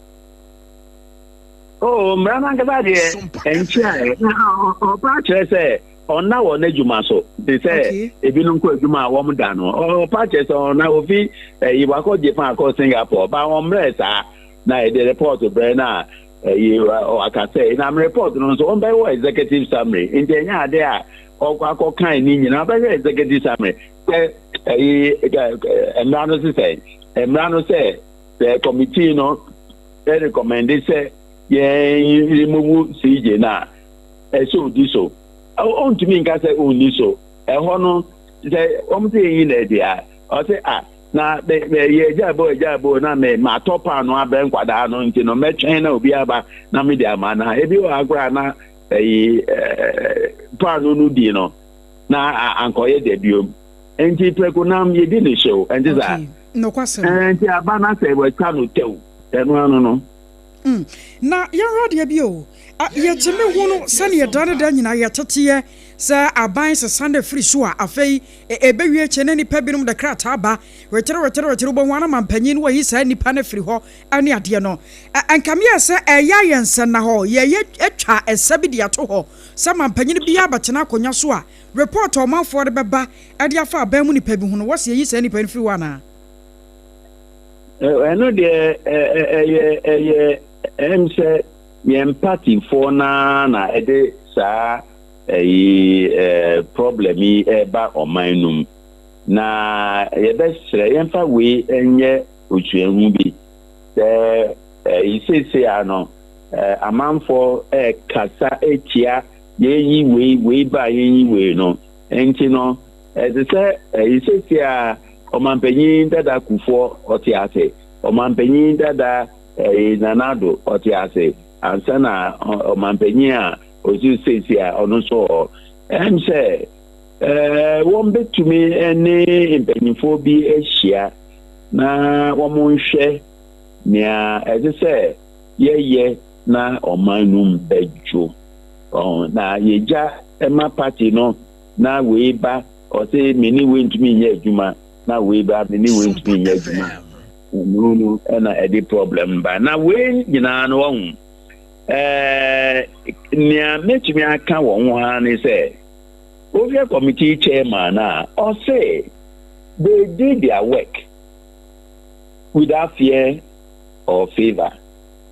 Oh, mmara no ankasa deɛ ɛnkyea ɛ. Ɔpa kyerɛ sɛ Ɔnna wɔ n'adwuma so te sɛ ebinom kɔ adwuma a wɔn da no. Ɔpa kyerɛ sɛ ɔnna ofi ɛyi wakɔ Japan akɔ Singapore ba wɔn mmerɛ saa na yɛde report brɛ na ɛyi waka sɛ na report no nso wɔn bɛwɔ executive summary nti ɛnyɛ ade a ɔkɔ akɔ kan ne nyinaa ɔbɛhwɛ executive summary sɛ ɛyi mmara no sisɛ mmara no sɛ sɛ committee no ɛrecommende sɛ yɛn remove CJ na ɛsɛ odi so. Ɔntumi nka sɛ onni so. Ɛhɔ no, sɛ wɔn sɛ yɛnyi no adi a, ɔsɛ a na yɛ agya bo agya bo na me matɔ paano abrɛ nkwadaa no nti no mɛtwɛn na obi aba na mede ama na ebi wɔ ha koraa na ɛyi paano no di no na ankɔyɛ dɛ biom nti prɛko nam yɛdi ne hyew ɛnti saa nti aba na sɛ wɔatwa no tɛw ɛno ano no. Na yɛnhwɛ adeɛ bi o, yɛtumi hunu sɛdeɛ da ne da nyinaa yɛteteɛ sɛ aban sesa no firi so a, afei ɛbɛwie akyire na nnipa binom de krataa ba, wetere wetere wetere, wobɛhu ara ma mpanyin no wɔayi saa nnipa no afiri hɔ ne adeɛ no. Ɛnkame yɛ sɛ ɛyɛ ayɛ nsɛnnahɔ, yɛyɛ atwa ɛsa bi de ato hɔ sɛ ma mpanyin biara bɛtena akonnwa so a, report a ɔmanfoɔ de bɛba de afa aban mu nnipa bi ho no, wɔse yɛyi saa nnipa no firi hɔ anaa? Ɛno deɛ ɛyɛ ɛyɛ ɛm sɛ yɛn partyfoɔ naa na ɛde saa ɛyi ɛɛ problem yi ɛba ɔman no mu na yɛbɛsrɛ yɛmfa wei nyɛ osuahu bi sɛ ɛyi seesei a no ɛɛ amanfoɔ ɛɛkasa etia yɛnyi wei wei ba yɛnyi wei no nti no. Ɛte sɛ ɛyi seesei a ɔmanpanyin dada Kufuor ɔte ase, ɔmanpanyin dada ɛyi Nana Addo ɔte ase, ansa na ɔmanpanyin a ɔsi seesei a ɔno nso wɔ hɔ. Ɛm sɛ ɛɛ wɔn bɛtumi ne mpanyinfoɔ bi ahyia na wɔn nhwɛ nea ɛsɛ sɛ yɛyɛ na ɔman no mu bɛdwo. Na yɛgya ma party no na wei ba ɔse me ne wei ntumi nyɛ adwuma na wei ba me ne wei ntumi nyɛ adwuma ɛno no ɛna ɛde problem ba na wei nyinaa no wahu ɛɛ nea mɛtumi aka wɔn ho ara ne sɛ wohwɛ committee chairman a ɔse they did their work without fear or favor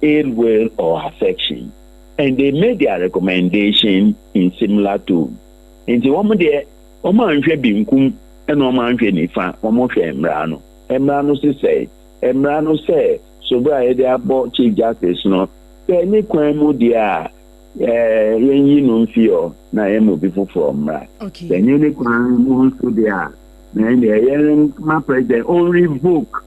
ill will or affection and they made their recommendation in similar tone. Nti wɔn deɛ, wɔn anhwɛ benkum ɛna wɔn anhwɛ nifa, wɔn hwɛ mmara no. Mmara no se sɛn? Mmara no sɛ, soberɛ a yɛde abɔ Chief Justice no, sɛ ɛne kwan mu deɛ a, ɛɛ yɛnyi no mfi hɔ na yɛma obi foforɔ mmra. Sɛ ɛnyɛ ne kwan mu nso deɛ a, na ɛndeɛ yɛmma President ɔnrevoke.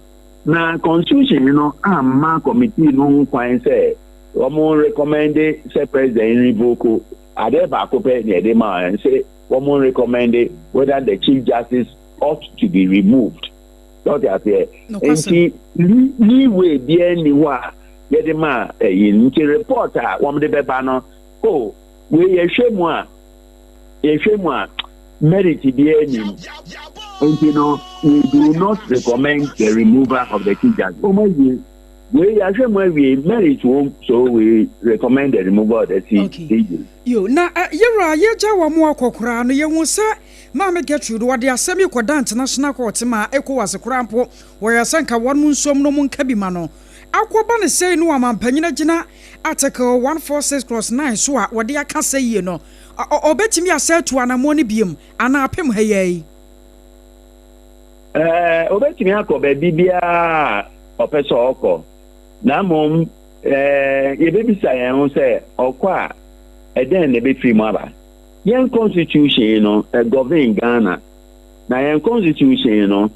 Na Constitution no amma committee no ho kwan sɛ wɔn recommende sɛ President revoke. Adeɛ baako pɛ na yɛde maa wɔn sɛ wɔn recommende whether the Chief Justice ought to be removed. Sɛ ɔte aseɛ? Nti leeway biara nni hɔ a yɛde maa ɛyi no. Nti report a wɔn de bɛba no, oh, wei yɛhwɛ mu a, yɛhwɛ mu a, Merit biara nnim. Nti no, we do not recommend the removal of the Chief Justice. Wɔn awie. Wei yɛahwɛ mu awie, merit wom, so we recommend the removal of the CJ. Yo, na yɛwura yɛgya wɔn akɔ koraa no, yɛhu sɛ Maame Gertrude wɔde asɛm yi kɔda International Court ma ECOWAS koraa mpo wɔyɛ sɛ nka wɔn nsom no mu nka bi ma no. Akɔba no sei no ɔmampanyin agyina Article 146 clause 9 so a wɔde aka sɛ yie no, ɔbɛtumi asa atu anammɔn no biom anaa apem ha yi ara yi? Ɛɛ, obetumi akɔ baabi biara a ɔpɛ sɛ ɔkɔ, na mmom ɛɛ, yɛbɛbisa yɛn ho sɛ ɔkɔ a, ɛdɛn na ɛbɛfiri mu aba? Yɛn constitution no, ɛgovern Ghana, na yɛn constitution no,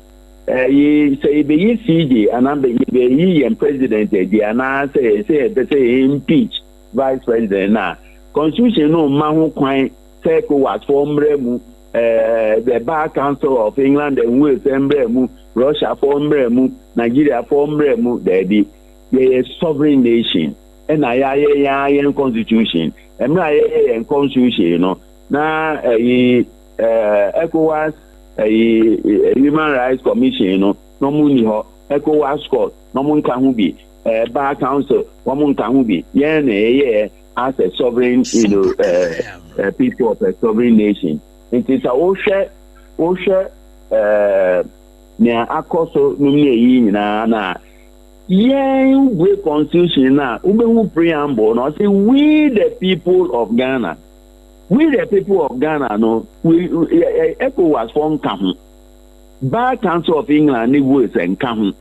ɛyi sɛ yɛbɛyi CJ anaa yɛbɛyi yɛn president adi anaasɛ sɛ yɛpɛ sɛ yɛ impeach vice president no a, constitution no mma ho kwan sɛ ECOWAS foɔ mmra mu, eh, the Bar Council of England and Wales mmra mu, Russia foɔ mmra mu, Nigeria foɔ mmra mu, daabi. Yɛyɛ sovereign nation, ɛna yɛayɛ yɛn ara yɛn constitution. Mmerɛ a yɛyɛ yɛn constitution no, na ɛyi eh, ECOWAS ɛyi eh, Human Rights Commission no, na wɔn nni hɔ, ECOWAS court, na wɔn nka ho bi, eh, Bar Council, wɔn nka ho bi. Yɛn na yɛyɛɛ as a sovereign you know, uh, uh, people of a sovereign nation. Nti sɛ wohwɛ wohwɛ uh, nea akɔ so nom ne ɛyi nyinaa na yɛn wobue constitution no a wobɛhu preamble na ɔse we the people of Ghana we the people of Ghana no we ECOWAS fo nka ho Bar Council of England ne Wales nka ho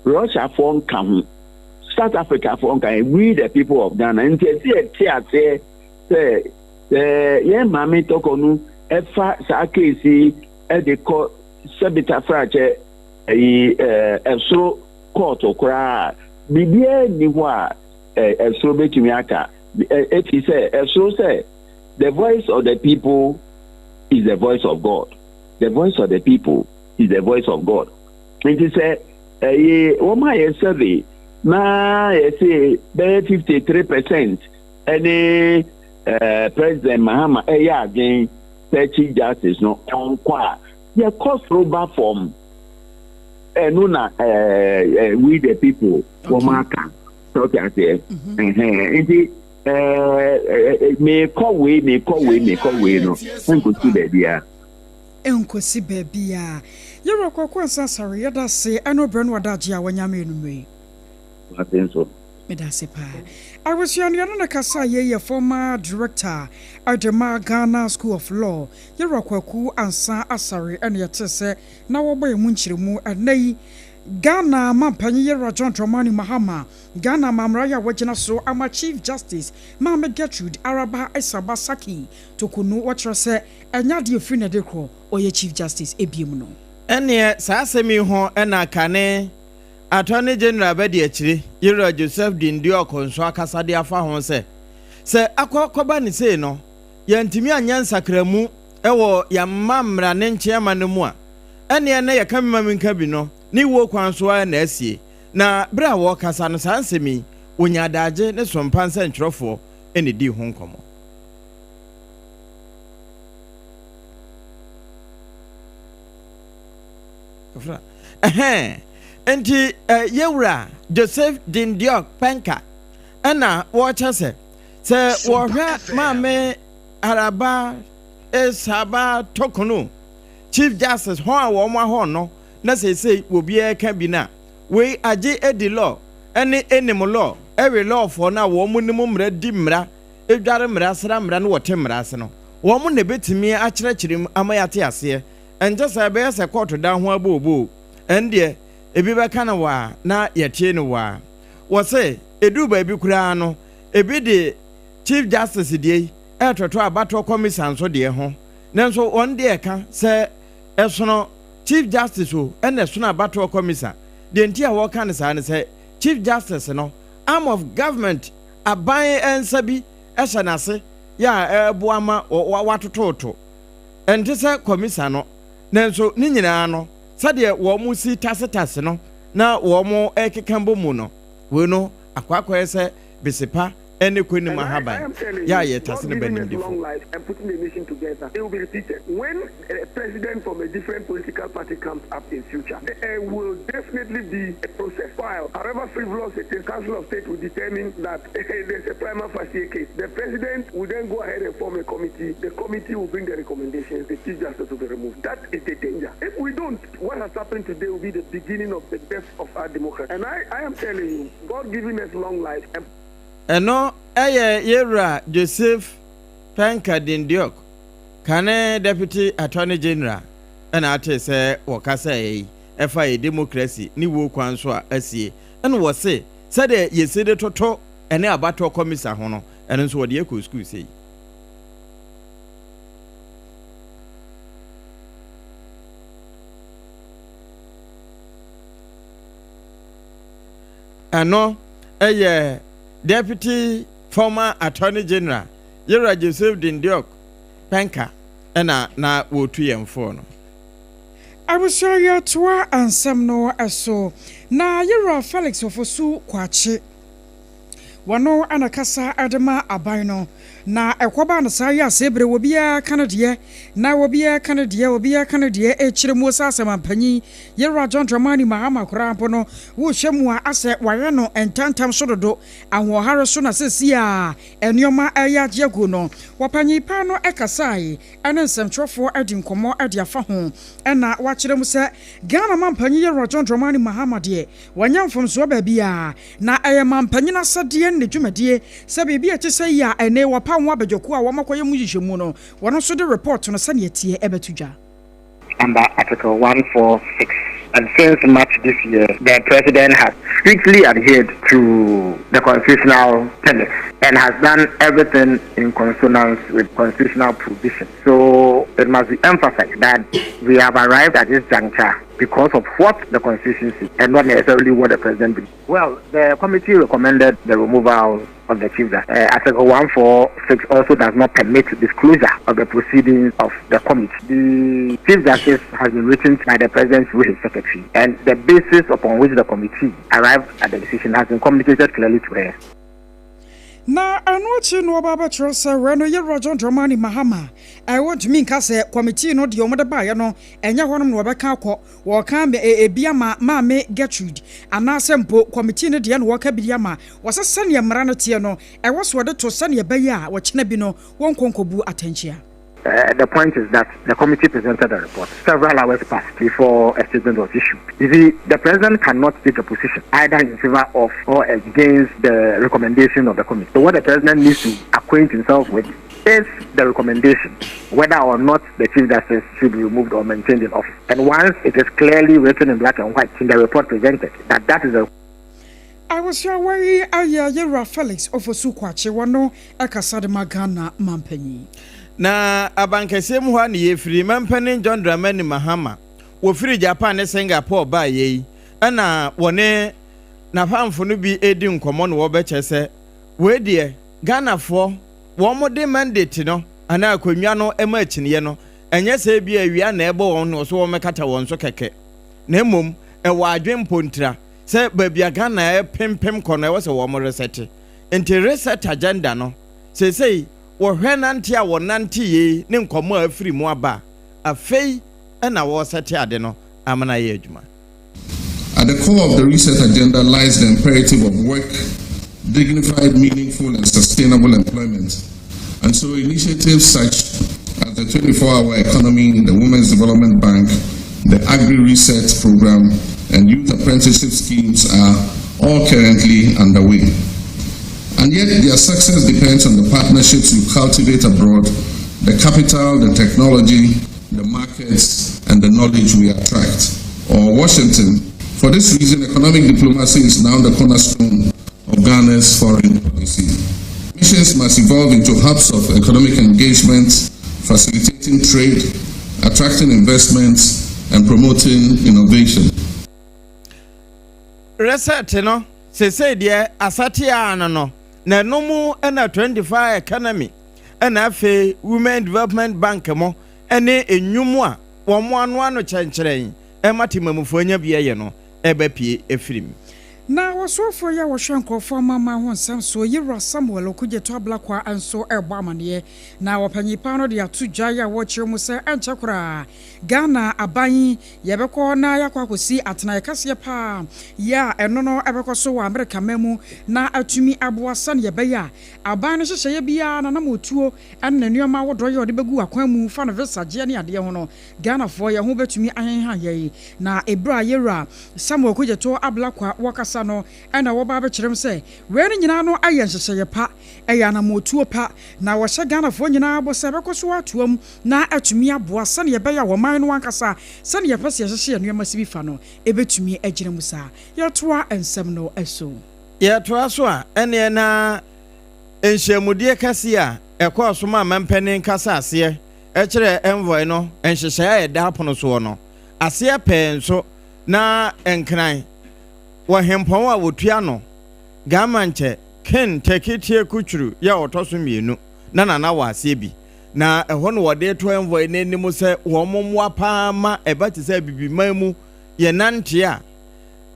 Russia foɔ nka ho, South Africa foɔ nka ho, we the people of Ghana. Nti ɛsɛ yɛte aseɛ sɛ sɛ yɛn maame tɔkɔ no ɛfa saa case yi ɛde kɔ sɛbita frakyɛ ɛyi ɛsoro kɔɔto koraa biribiara nni hɔ a ɛsoro bɛtumi aka ɛfiri sɛ ɛsoro sɛ the voice of the people is the voice of God the voice of the people is the voice of God. Nti sɛ ɛyi wɔn a yɛ survey na yɛse bɛyɛ 53% ɛne ɛɛ President Mahama ɛyɛ adwen sɛ Chief Justice no ɔnkɔ a yɛkɔ soro ba fam ɛno na ɛɛ we the people wɔn aka sɛ ɔte aseɛ ɛhɛn nti ɛɛ meekɔ wei meekɔ wei meekɔ wei no ɛnkosi baabiara. Ɛnkɔsi baabiara. Yɛwura Kwaku Ansah Asare, yɛda ase ɛne wo berɛ ne w'adagyeɛ a wanya ama anwummerɛ yi. Mate nso. Meda ase paa. Abusua no yɛne no kasa yei yɛ former director de ma Ghana School of Law, Yɛwura Kwaku Ansah Asare ɛna yɛtee sɛ na wɔbɔ yɛn mu nkyerɛmu ɛnnɛ yi. Ghana mampanyin Yɛwura John Dramani Mahama, Ghana amammara yi a wagyina so ama Chief Justice Maame Gertrude Araba Esaaba Sackey Torkornoo wɔkyerɛ sɛ Ɛnyɛ adeɛ ɛfiri na ɛde korɔ ɔyɛ Chief Justice ɛbiom no. Ɛnneɛ saa asɛm yi ho na kane Attorney General abadiakyire, Yerah Joseph Dindiok nso akasa de afa ho sɛ, sɛ akɔ akɔba no sei no, yɛantumi anyɛ nsakramu wɔ yɛn mma mmara ne nkyeama no mu a, ɛnneɛ na yɛka bi ma menka bi no ne wuo kwan so ara na asie. Na berɛ a wɔrekasa no saa nsɛm yi, wɔnyaa daagye ne sompa nsɛntwerɛfoɔ na ɛdii ho nkɔmmɔ. Nti yɛwura Joseph Dindiok Penka ɛna wɔkyɛ sɛ sɛ wɔhwɛ maame Araba Esaba Tokunu Chief Justice hɔn a wɔn ahɔ no na seesei obiara ka bi no a wei agye adi law ɛne enim law ɛwe lawfoɔ no a wɔn nim mmara di mmara dware mmara, sra mmara ne wɔte mmara ase no, wɔn na ɛbɛtumi akyerɛkyerɛ mu ama yɛate aseɛ. Ɛnte saa, ɛbɛyɛ sɛ kɔɔto dan ho abooboo. Ɛno deɛ, ebi bɛka no waa na yɛtee no waa. Wɔse, ɛduru baabi koraa no, ebi de Chief Justice deɛ yi retoto abatoɔ kɔmisa nso deɛ ho. Nanso wɔn deɛ ɛka sɛ ɛsono Chief Justice o, ɛna ɛsono abatoɔ kɔmisa. Deɛ nti a wɔka no saa ne sɛ, Chief Justice no, arm of government aban nsa bi hyɛ n'ase yɛ a ɛreboa ma wɔatototo. Ɛnte sɛ kɔmisa no, nanso ne nyinaa no, sɛdeɛ wɔsi tasetase no na wɔkeka bɔ mu no, wei no akɔ akɔyɛ sɛ besepa ne kɔnim ahaban yɛ a yɛtase no ba nimdefo. What has happened today will be the beginning of the death of our democracy. And I, I am telling you, God giving us long life and. Ɛno yɛ Yɛwura Joseph Penka Dindiok, kane Deputy Attorney General na atee sɛ wɔkasaeɛ yi ɛfa yɛ demokrasi ne wuo kwan so a asie ɛna wɔse sɛdeɛ yɛsi de toto ɛne abatoɔ kɔmisa ho no ɛno nso wɔde yɛ kɔɔ sukuu sei. Ɛno yɛ Deputy Former Attorney General Yewura Joseph Dindiok Penka na na wɔretu yɛn foɔ no. Abusua yɛtoa nsɛm no so na Yewura Felix Ofosu Kwakye. Wɔno na kasa de ma aban no. Na ɛkɔbaa no saa yi a see bere obiara ka ne deɛ na obiara ka ne deɛ obiara ka ne deɛ ɛkyerɛ muo sɛ asɛ mampanyin Yewura John Dramani Mahama koraa mpo no wohwɛ mu a asɛ wayɛ no ntɛntɛm so dodo ahoɔhare so na seesei a nnoɔma ɛreyɛ agye agu no wɔpanyin paa no kasae ɛne nsɛmtwerɛfoɔ adi nkɔmmɔ de afa ho ɛna wakyerɛ mu sɛ Ghana mampanyin Yewura John Dramani Mahama deɛ wanyɛ mfomsoɔ baabiara Na ɛyɛ mampanyin asɛdeɛ ne ne dwumadie sɛ biribi a ɛte sɛ yi a ɛnne wɔpaw ho abadwakuo a wɔakɔyɛ mu nhwehwɛmu no, wɔn nso de report no sɛdeɛ ɛteɛ ɛbɛto dwa. Under Article 146 and since March this year, the President has strictly adhered to the constitutional tenets and has done everything in consonance with constitutional provision. So it must be emphasized that we have arrived at this juncture because of what the constitution says and not necessarily what the president believes. Well, the committee recommended the removal of the chief justice. Uh, Article 146 also does not permit disclosure of the proceedings of the committee. The chief justice has been written by the president through his secretary, and the basis upon which the committee arrived at the decision has been communicated clearly to her. Na ɛno akyi no ɔba abɛkyerɛ sɛ wɛ no Yɛwura John Dramani Mahama ɛ wɔntumi nka sɛ kɔmitii no deɛ wɔde baeɛ no ɛnyɛ hɔnom na wɔbɛka akɔ, wɔreka ebi ama Maame Gertrude anaasɛ mpo kɔmitii no deɛ na wɔreka bi ama wɔsɛ sɛdeɛ mmara no teɛ no ɛwɔ sɛ wɔde to sɛdeɛ ɛbɛyɛ a ɔkyena bi no wɔnkɔ nkɔbu atɛnkyea. Uh, the point is that the committee presented a report. Several hours passed before a statement was issued. You see, the president cannot take a position either in favor of or against the recommendation of the committee. So what the president needs to acquaint himself with is the recommendation, whether or not the Chief Justice should be removed or maintained in office. And once it is clearly written in black and white in the report presented that that is the Abusua yi ayɛ Yewura Felix Ofosu Kwakye wɔno kasa de ma Ghana manpanyin. Na abankɛseɛ mu hɔ ara na yɛfiri. Mampanin John Dramani Mahama, wɔfiri Japan ne Singapore baeɛ yi na wɔne n'apamfo no bi redi nkɔmmɔ na wɔbɛkyɛ sɛ wei deɛ Ghanafoɔ wɔn de mandate no anaa akonnwa no ma akyiniiɛ no, ɛnyɛ sɛ ebia awia na ɛbɔ wɔn na wɔso wɔmmɛkata wɔn so kɛkɛ na mmom ɛwɔ adwene mpontira sɛ baabi a Ghana repempem kɔ no ɛwɔ sɛ wɔn resɛte. Nti reset agenda no seesei wɔhwɛ nante a wɔnante yei ne nkɔmmɔ a afiri mu aba a, afei na wɔresɛte ade no ama no ayɛ adwuma. At the core of the reset agenda lies the imperative of work, dignified, meaningful, and sustainable employment. And so initiatives such as the 24-hour economy, the Women's Development Bank, the Agri Reset Program, and youth apprenticeship schemes are all currently underway. And yet their success depends on the partnerships you cultivate abroad, the capital, the technology, the markets, and the knowledge we attract. Or Washington. For this reason, economic diplomacy is now the cornerstone of Ghana's foreign policy. Missions must evolve into hubs of economic engagement, facilitating trade, attracting investments, and promoting innovation. Reset no, sesei deɛ asate ara no no, na ɛno mu na 24 Economy ɛna afei Women Development Bank mo ɛne nnwom a wɔn ano ano kyɛnkyerɛn ɛma temamufoɔ anya bi ɛyɛ no ɛba pie ɛfiri mu. Na ɔsoafoɔ yi a ɔhwɛ nkorɔfoɔ amanaman ho nsɛm soɔ, Yewura Samuel Okudzeto Ablakwa nso rebɔ amaneɛ. Na ɔpanyin paa no de ato dwa yi a wɔrekyerɛ mu sɛ ɛnkyɛ koraa Ghana aban yi yɛbɛkɔ na yɛakɔ akɔsi atenaeɛ kɛseɛ paa yi a ɛno no ɛbɛkɔ so wɔ Amerika man mu na atumi aboa sɛdeɛ ɛbɛyɛ a aban no nhyehyɛeɛ biara n'anammɔtuo ne ne nneɛma ahodoɔ yi a ɔde bɛgu akwan mu fa no visa gyeɛ ne adeɛ ho no Ghanafoɔ yɛn ho bɛtumi ahenha yɛn. Na ɛberɛ a Yɛwura Samuel Kudjeto Ablakwa wɔkasa no na wɔba abɛkyerɛ mu sɛ wei no nyinaa no ayɛ nhyehyɛeɛ pa, ɛyɛ anammɔtuo pa, na wɔhyɛ Ghanafoɔ nyinaa bɔ sɛ ɛbɛkɔ so atoam na atumi aboa sɛdeɛ ɛbɛyɛ a ɔman no ankasa sɛdeɛ yɛpɛ sɛ yɛhyehyɛ yɛn nneɛma si bi fa no ɛbɛtumi agyina mu saa. Yɛtoa nsɛm no so. Yɛtoa so a, ɛnneɛ na nhyiamudie kɛseɛ a ɛkɔɔ so maa mampanin kasa aseɛ kyerɛɛ envoy no nhyehyɛe a ɛda apono soɔ no aseɛ pɛɛ nso na Nkran wɔ hempɔn a wɔtua no Gamankyɛ Ken Teki Tieku Twuru yɛ ɔtɔ so mmienu na Nana wɔ aseɛ bi na ɛhɔ na wɔde reto envoy no anim sɛ wɔn mmoa paa ma ɛba te sɛ Abibiman mu yɛnante a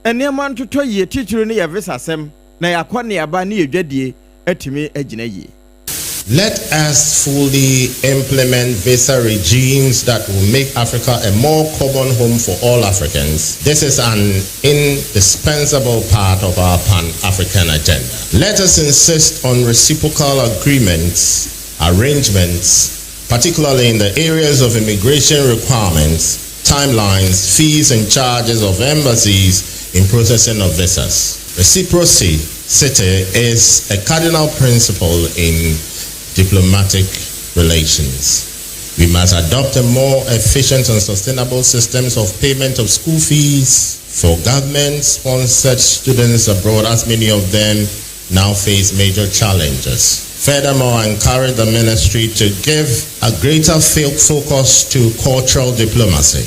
nneɛma ntotɔ yie titiriw no yɛ visa sɛm na yɛakɔ ne aba ne yɛdwadie atumi agyina yie. Let us fully implement visa regimes that will make Africa a more common home for all Africans. This is an indispensable part of our Pan-African agenda. Let us insist on reciprocal agreements, arrangements, particularly in the areas of immigration requirements, timelines, fees and charges of embassies in processing of visas. Reciprocity is a cardinal principle in diplomatic relations. We must adopt a more efficient and sustainable systems of payment of school fees for government-sponsored students abroad, as many of them now face major challenges. Furthermore, I encourage the ministry to give a greater focus to cultural diplomacy.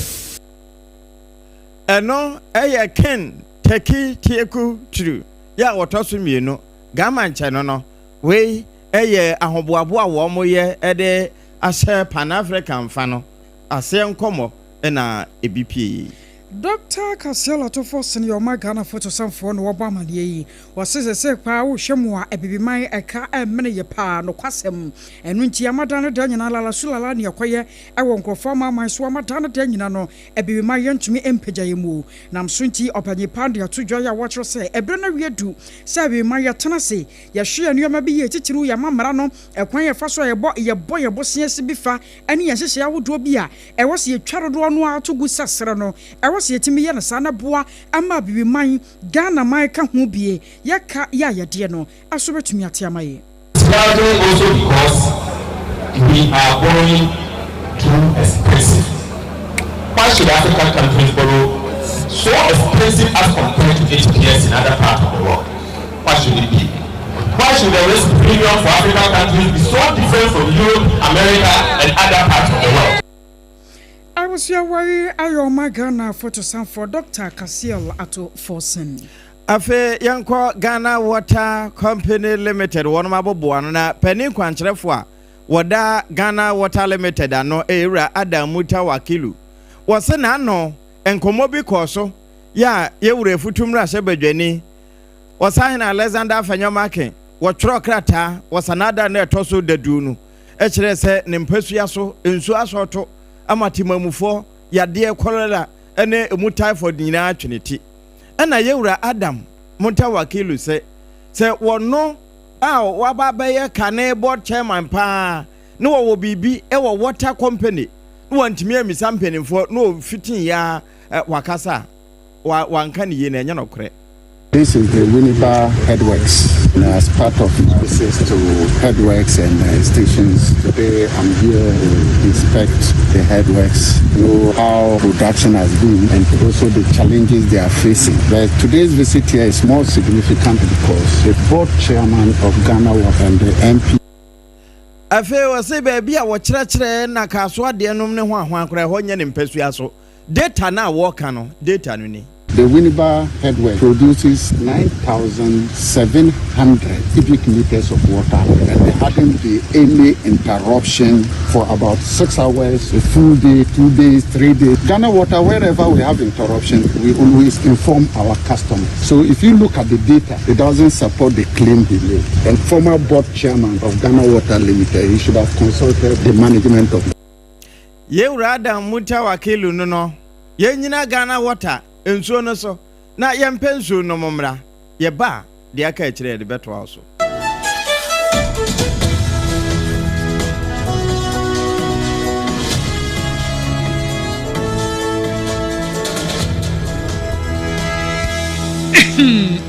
Ɛno ɛyɛ Ken Teki Tieku Turu yɛ a wɔtɔ so mmienu Gama nkyɛn no, wei ɛyɛ ahoboaboa a wɔn yɛ de ahyɛ Pan African fa no aseɛ nkɔmmɔ na ebi pie. Dɔkta Cassiel Ato Forson yɛ ɔman Ghana fotosanfoɔ na wɔbɔ amaneɛ yi. Ɔse sesei paa wohwɛ mu a Abibiman ɛka ɛmene yɛ paa nokwasɛm. Ɛno nti ama da ne da nyinaa lala su lala ne ɛkɔyɛ ɛwɔ nkorɔfoɔ amanaman so ama da ne da nyina no Abibiman yɛntumi mpagya yɛ mu. Nam so nti ɔpanyin paa de ato dwa yi a wɔkyerɛ sɛ ɛberɛ no awie du sɛ Abibiman yɛtena ase yɛhwɛ yɛn nnoɔma bi yie titiriw yɛn amammara no ɛkwan a yɛfa so a yɛbɔ yɛbɔ yɛn bosea si bi fa ne yɛn nhyehyɛe ahodoɔ bi a ɛwɔ sɛ yɛtwa dodoɔ no ara to gu sɛ serɛ no, ɛwɔ sɛ yɛtumi yɛ no saa na boa ama Abibiman, Ghana man ka ho bie, yɛka yɛ ayɛdeɛ no so bɛtumi ate ama yɛn. It's largely also because we are borrowing too expensive. Why should African countries borrow so expensive as compared to its peers in other parts of the world? Why should it be? Why should the risk premium for African countries be so different from Europe, America and other parts of the world? Abusua wai ayɛ ɔma Ghana fotosanfoɔ Dɔkta Cassiel Ato Forson. Afei yɛnkɔ Ghana Water Company Limited wɔnom aboboano na panin kwankyerɛfoɔ a wɔda Ghana Water Limited ano yɛ Wura Adam Mutawakilu. Wɔse n'ano nkɔmmɔ bi kɔɔ so yɛ a yɛ Wura Afutu mmarahyɛbadwani Ɔsahene Alexander Afenyo-Markin wɔtwerɛɛ krataa wɔ Sanada no a ɛtɔ so dadu no kyerɛɛ sɛ ne mpasua so nsuo asɔɔto ama temamufoɔ yadeɛ kɔlera ne emu typhoid nyinaa atwe ne ti. Ɛna Yɛwura Adam Muntawakilu se sɛ wɔno a waba abɛyɛ kane board chairman paa na wɔwɔ biribi wɔ water company na wantumi ammisa mpanimfoɔ na ɔfitiiɛ ara wakasa a wanka ne yie na ɛnyɛ nɔkorɛ. This is the Winneba Headworks. And as part of my visits to headworks and stations, today I'm here to inspect the headworks, know how production has been and also the challenges they are facing. But today's visit here is more significant because the board chairman of Ghana Water and the MP Afei ɔse baabi a wɔkyerɛkyerɛ na kasoa deɛ nom ne ho ahoa koraa ɛhɔ nyɛ ne mpasua so. Data no a wɔka no, data no ni. The Winneba headwork produces 9,700 cubic meters of water and there hadn't been any interruption for about six hours, a full day, two days, three days. Ghana Water, wherever we have interruption, we always inform our customers. So if you look at the data, it doesn't support the claim he made. And former board chairman of Ghana Water Limited, he should have consulted the management of Yɛn Adam Mutawakilu no no, yɛnnyina Ghana Water nsuo no so na yɛmpɛ nsuo nnom mmra. Yɛba a, deɛ aka akyire yɛde bɛtoa wo so.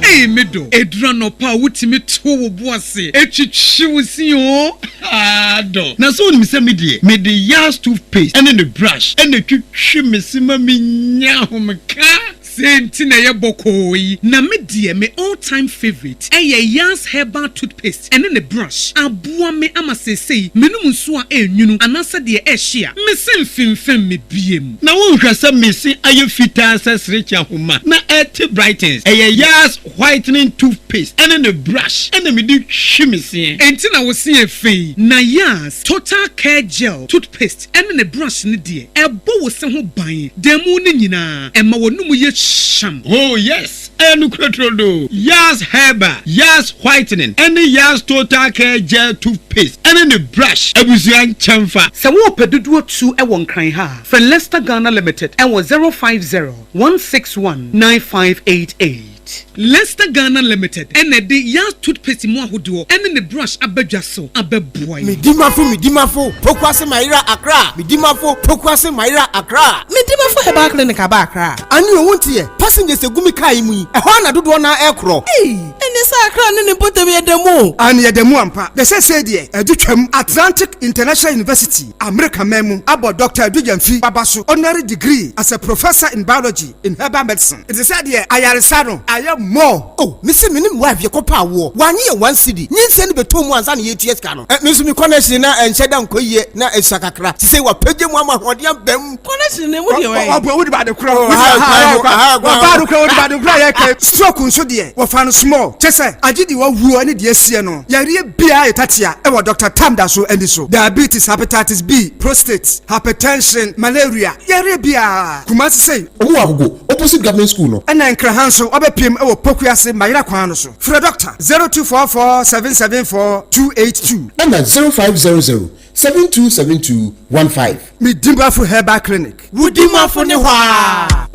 Ei me dɔ, ɛduru anɔpa a wotumi to wo bo ase twitwi wo se oo, haa dɔ. Na sɛ wonim sɛ me deɛ, mede Yaz toothpaste ne ne brush na ɛtwitwi me se ma menya ahomeka. Sei nti na ɛyɛ bɔkɔɔ yi. Na me deɛ me all time favourite ɛyɛ Yaz herbal toothpaste ɛne ne brush. Aboa me ama seesei menom nsuo a ɛnwunu anaasɛ deɛ ɛhye a, me se mfemfem me biem. Na wonhwɛ sɛ me se ayɛ fitaa sɛ serekye ahoma na ɛte brightens. Ɛyɛ Yaz whitening toothpaste ɛne ne brush ɛna mede twi me seɛ. Enti na wo se yɛ fɛ yi. Na Yaz total care gel toothpaste ɛne ne brush no deɛ, ɛbɔ wo se ho ban da mu no nyinaa, ɛma w'anomu yɛ hyam. Oh yes, ɛyɛ nokorɛ turodoo. Yaz Herbal, Yaz Whitening ɛne Yaz Total Care Gel Toothpaste ɛne ne brush abusua nkyɛnfa. Sɛ worepɛ dodoɔ tu wɔ Nkran ha a, frɛ Lester Ghana Limited wɔ 050 161 9588. Lester Ghana Limited na ɛde Yaz Toothpaste mu ahodoɔ ne ne brush aba dwa so abɛboa yɛn. Medimafo Medimafo Pokuase Mayera Accra Medimafo Pokuase Mayera Accra. Medimafo Herbal Clinic aba Accra. Ane o wonte ɛ? Passengers egu me car yi mu yi, ɛhɔ ara na dodoɔ no ara ɛrekorɔ. Ei! Ɛnneɛ sɛ Accra ne ne mpɔtam yɛ da mu o. Aane yɛda mu ampa. Na seesei deɛ ɛde twam. Atlantic International University, Amerika man mu, abɔ Dɔkta Adu Gyamfi aba so honorary degree as a Professor in Biology in Herbal Medicine. Ɛte sɛ deɛ ayaresa no ayɛ more. Oh, mese me ne me wife yɛkɔ pɛ awoɔ, wannye yɛn one cedi, nyinsɛn no bɛtɔɔ mu ansa na yɛretua sika no. Eh, me nso me connection na ɛnhyɛ da nkɔ yie, na ɛsua kakra, sesei wapagya mu ama ahoɔden aba mu. Connection no emu deɛ wɛn? Ɔbɔ wode bade korɔ, wɔba no korɔ wode bade korɔ a yɛka. Stroke nso deɛ wɔfa no small, kyɛ sɛ agye deɛ wawuo ne deɛ asie no, yareɛ biara yɛ tatea ɛwɔ Doctor Tam da so ani so, diabetes, hepatitis B, prostate, hypertension, malaria, yareɛ biara, Kumasi sei. Ɔmo wɔ Agogo, opposite government school no. Ɛna Nkraha nso wabɛpiem wɔ Pokuase Mayera kwan no so. Frɛ Dɔkta, 0244 774 282. Ɛna 0500 7272 15. Me Dimafo Herbal Clinic. Wo Dimafo ne hɔ aa.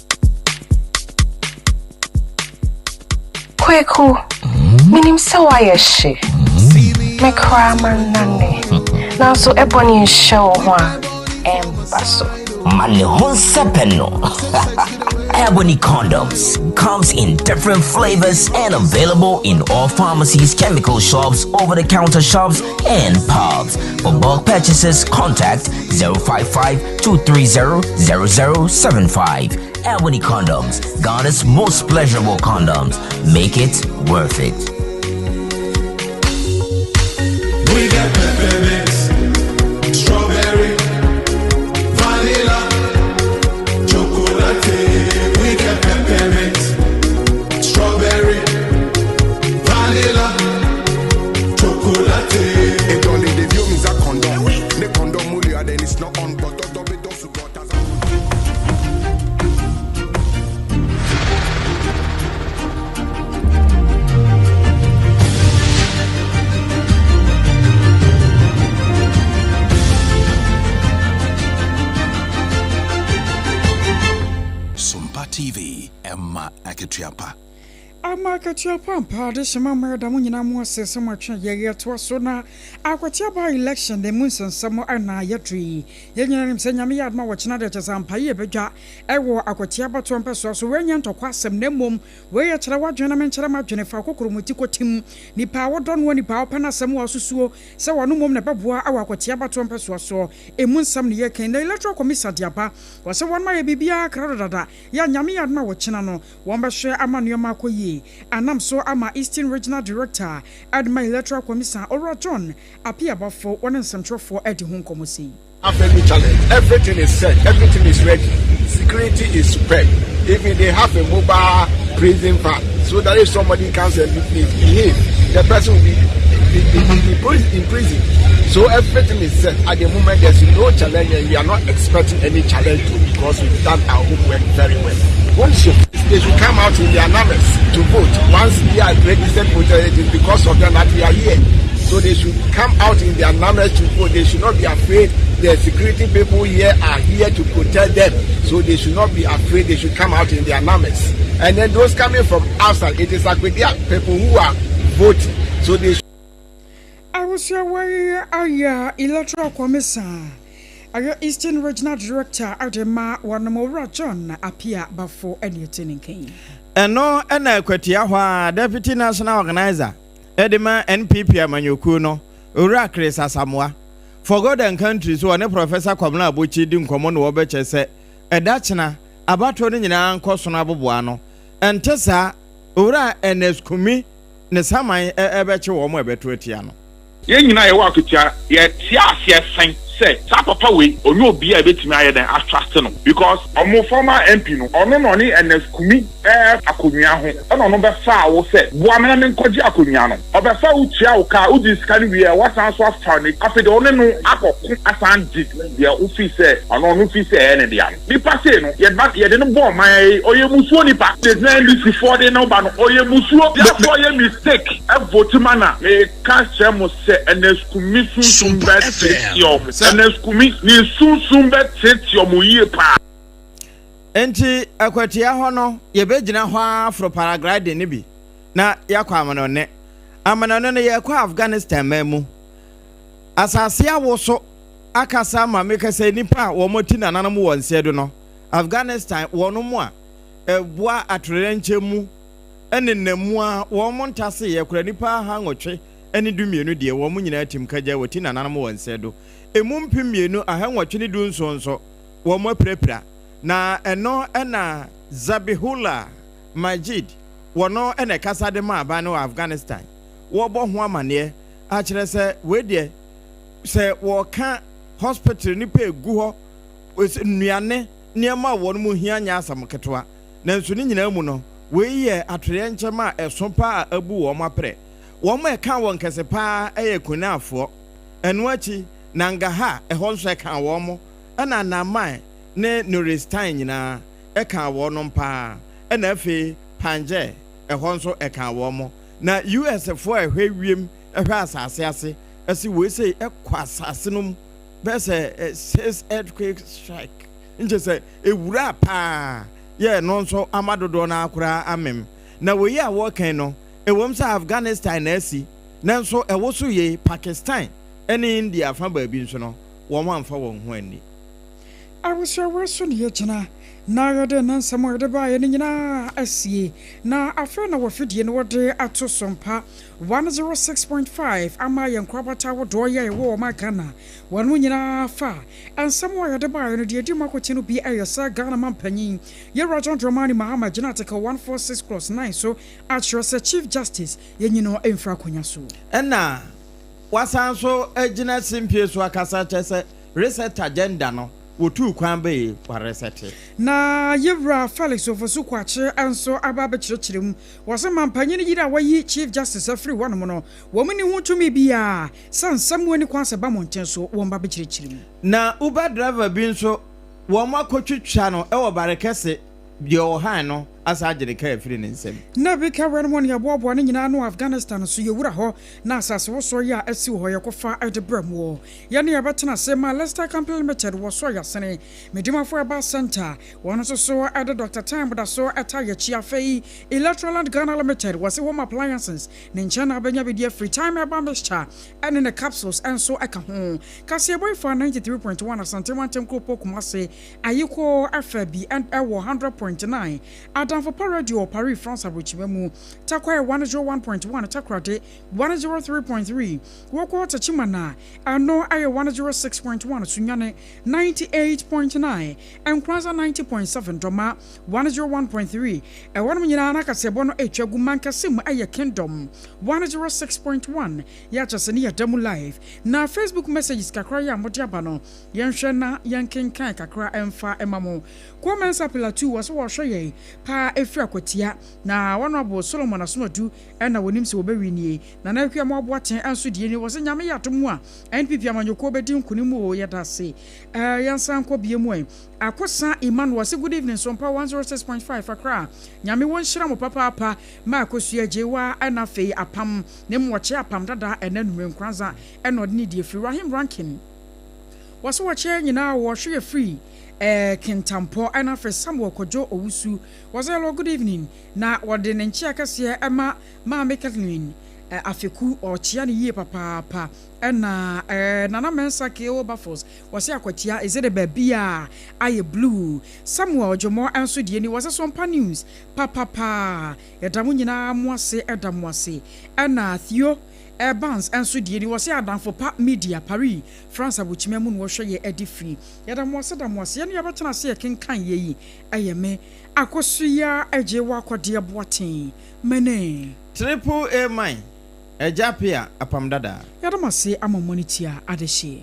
Kweku, menim sɛ woayɛ hye. Me koraa mannane. Nanso ɛbɔ ne nhyɛ wo ho a, ɛmba so. Ma ne ho nsɛpɛ no. Ebony condoms comes in different flavors and available in all pharmacies, chemical shops, over-the-counter shops, and pubs. For bulk purchases, contact 055 230 0075. Ebony condoms, Ghana's most pleasurable condoms. Make it worth it. We got peppermint, strawberry, vanilla, chocolate. We got peppermint, strawberry, vanilla, chocolate. It only the view means a condom. Ne condom mulia, then it's not on, but Sompa TV, ɛma akatua pa. Ama akatua pa ampa. Adehyema mma yɛda mo nyinaa mo ase sɛ moatwe yɛn. Yɛtoa so na Akwatia by election no mu nsɛnsɛm na yɛto yi. Yɛn nyinaa nim sɛ Nyame yɛ adom a wɔkyena deɛ kyerɛ sɛ ampa yie bɛdwa wɔ Akwatia abatoɔ mpɛsoa so. Wei nyɛ ntɔkwa asɛm na mmom wei yɛ kyerɛ w'adwene na menkyerɛ m'adwene. Fa kokoromoti kɔtim nipa a wodɔ noɔ, nipa a wopɛ n'asɛm a wosusuo sɛ ɔno mmom na ɛbɛboa wɔ Akwatia abatoɔ mpɛsoa soɔ. Ɛmu nsɛm na yɛreka yi. Na Electoral Commissa de aba wɔ sɛ wɔn ayɛ biribiara krado dada. Yɛ a Nyame yɛ adom a wɔkyena no wɔbɛhwɛ ama nneɛma akɔ yie. Anam so ama Eastern Regional Director de ma Electoral Commissioner Owura John Appiah Baffour wɔne nsɛmtwerɛfoɔ adi ho nkɔmmɔ sei. Avenue challenge. Everything is set. Everything is ready. security is superb. Even they have a mobile prison van, so that if somebody comes and misbehave, the person will be, be, be, be in prison. So everything is set. At the moment, there's no challenge, and we are not expecting any challenge too because we've done our homework very well. Once they should come out in their numbers to vote. Once we are registered voters, it is because of them that we are here. So they should come out in their numbers to vote. They should not be afraid. The security people here are here to protect them. So they should not be afraid. They should come out in their numbers. And then those coming from outside, it is Akwatia people who are voting. So they Abusua wei ayɛ Electoral Commission a ɛyɛ Eastern Regional Director de ma wɔnom Owura John Appiah Bafo ne ɛte ne nka yi. Ɛno na Akwatia hɔ ara Deputy National Organiser de ma NPP amanyɔkuo no, Owura Chris Asamoah. For God and Country so ɔne Professor Kwabena Abokyi di nkɔmmɔ na wɔbɛkyɛ sɛ ɛda kyena abatoɔ no nyinaa nkɔ sono aboboano. Ɛnte saa, Owura Ernest Kumi ne saman bɛkye wɔn a ɛbɛto atia no. Yɛn nyinaa yɛwɔ akatua, yɛte aseɛ sɛn sɛ saa papa wei ɔnyɛ obi a yɛbɛtumi ayɛ dɛn a trust no because ɔmo former MP no ɔno na ɔne Ernest Kumi ɛɛ akonnwa ho ɛna ɔno bɛfaa wo sɛ boa me na menkɔgye akonnwa no ɔbɛfa wo tua wo ka wogye sika no wie a wasan so afa ne afei deɛ ɔne no akɔko asan gye deɛ wofii sɛ ɔno ɔno fii sɛ ɛyɛ ne dea no. Nipa sei no yɛde ba yɛde no bɔ ɔman yi ɔyɛ musuo nipa. State na NDC foɔ de no ba no ɔyɛ musuo. Biafoɔ yɛ mistake vote ma na meka kyerɛ mo sɛ Ernest Kumi sunsum bɛ teeteɛ ɔmo. Ernest Kumi ne sunsum bɛ teeteɛ ɔmo yie paa. Enti akwatia hɔ no, yɛbɛgyina hɔ ara aforo paragliding no bi na yɛakɔ amanɔne. Amanɔne no, yɛrekɔ Afghanistan man mu. Asase awoso akasa ama meka sɛ nnipa a wɔn ti nananom wɔ nseɛ do no, Afghanistan wɔnom a ɛboa atoyerɛnkyɛm mu nenam mu a wɔn ntaseeɛ kora nnipa 812 deɛ wɔn nyinaa tim kagya wɔ ti nananom wɔ nseɛ do. Emu 2817 nso wɔn apirapira na ɛno na Zabihullah Majid wɔno na ɛkasa de ma aban no wɔ Afghanistan wɔbɔ ho amaneɛ akyerɛ sɛ wei deɛ sɛ wɔka hospital nnipa egu hɔ, nnuane, nneɛma a wɔn mu hia nyɛ asɛm ketewa. Nanso ne nyinaa mu no, wei yɛ atoyerɛnkyɛm a ɛso paa a abu wɔn aprɛ. Wɔn a ɛkaa wɔn kɛse paa yɛ Kunarfoɔ. Ɛno akyi, Nangarhar, ɛhɔ nso ɛkaa wɔn, ɛna Naman ne Nuristan nyinaa, ɛkaa wɔnom paa. Ɛna afei Panjshir, ɛhɔ nso ɛkaa wɔn. Na US foɔ a ɛhwɛ wiem hwɛ asase ase ɛse wei sei ɛkɔ asase no mu bɛyɛ sɛ six earthquake strike nkyɛ sɛ ɛwura paa yɛ ɛno nso ama dodoɔ no ara koraa amem na wei a wɔreka yi no ɛwom sɛ Afghanistan na asi nanso ɛwoso yei Pakistan ne India fa baabi nso no wɔn amfa wɔn ho anni. Abusua so na yɛgyina na yɛde ne nsɛm a yɛde baeɛ no nyinaa asie, na afei na wɔ afidie no wɔde ato so mpa 106.5 ama yɛn nkorabata ahodoɔ yɛ ɛwɔ ɔman Ghana wɔn mu nyinaa fa nsɛm a yɛde baeɛ no deɛ ɛdi mu akote no bi ɛyɛ sɛ Ghana mampanyin Yɛwura John Dramani Mahama gyina Article 146 clause 9 so akyerɛ sɛ Chief Justice yɛnyi no mfiri akonnwa so. Ɛna wasan nso agyina simpie so akasa kyerɛ sɛ reset agenda no wɔtuu kwan bɛyi waresɛte. Na Yewura Felix Ofosu Kwakye nso aba abɛkyerɛkyerɛ mu. Wɔse mampanyin yere a wayi Chief Justice afiri hɔnom no, wɔn nni ho tumi biara sɛ nsɛm ani kwan sɛ ɛba mmɔnten so wɔn ba bɛkyerɛkyerɛ mu. Na Uber driver bi nso wɔn akɔtwitwa no wɔ Barekɛse deɛ ɔhan no asan agye ne kaa afiri ne nsam. Na bi ka wɛn mu ne yɛboaboa ne nyinaa ano wɔ Afghanistan nso yɛwura hɔ na asase wosoɔ yi a asi wɔ hɔ yɛkɔfa de brɛ moɔ. Yɛne yɛbɛtena ase ma Lester Company Limited wɔ so Yasene Medimafo Herbal Centre wɔn nso so de Doctor Time da so ta yɛakyi. Afei Electroland Ghana Limited wɔse Home Appliances ne nkyɛn na wobɛnya bi de afiri Time Herbal Mixture ne ne capsules nso ka ho. Kaseɛbɔ yi fa 93.1 Asante Mantam Kuropɔn Kumase Ayikoo fa bi wɔ 100.9 Ada. Adamfo Pa Radio wɔ Paris, France Aburokyima mu, Tarkwa yɛ 101.1, Takoradi 103.3, Wokɔ Techiman a, ɛno yɛ 106.1, Sunyani 98.9, Nkoranza 90.7, Dɔma 101.3. Ɛhɔnom nyinaa na kaseɛbɔ no retwa gu. Mankɛse mu yɛ Kingdom 106.1. Yɛ akyɛ sɛ ne yɛda mu live. Na Facebook messages kakra yi a mode aba no, yɛnhwɛ na yɛnkenkan kakra mfa mma mo. Kuo Mensah Pilatu wɔ sɛ wɔrehwɛ yɛn paa ɛfiri Akwatia. Na Honourable Solomon Asomadu na wɔnim sɛ wɔbɛwinie. Nana Akua Moaboateng nso deɛ nie, wɔse Nyame yɛ adom a NPP amanyɔkuo bɛdi nkonim oo, yɛda ase. Eh, yɛnsan nkɔ bie mu ɛ. Akosa Emmanuel ɔse good evening Sompa 106.5 Accra, Nyame wɔ nhyira mo papaapa Ma Akosua Gyewa ɛna afei Apam ne Mmoɔkye Apam dada ɛna anumere Nkoranza ɛna ɔde ne die firi Rahim Rankin wɔse wɔkyɛ nyinaa wɔhwe yɛ firi eh, Kintampɔ ɛna afei Samuel Kwadwo Owusu wɔse hello good evening na wɔde ne nkyea kɛseɛ ɛma Maame Kathleen Afeku ɔkyea no yie papaapa ɛna eh, Nana Mensah Keo Baffles wɔse akwatia is it baabi a ayɛ blue Samuel Dwomo nso deɛ ni wɔse Sompa News papapaa yɛda mo nyinaa mo ase ɛda mo ase ɛna Theo Evans nso deɛ ni wɔse Adamfo Pa Media Paris France abokyima mu na wɔhwɛ yɛ ɛde firi yɛda mo ase da mo ase yɛne yɛbɛtena ase yɛkenkan yɛ yi ɛyɛ me Akosua Agyewa Akɔdeɛ Boateng Mene. Triple A man, Agya Apea, Apam Dada. Yɛda mo ase ama mo ani tua adehyeɛ.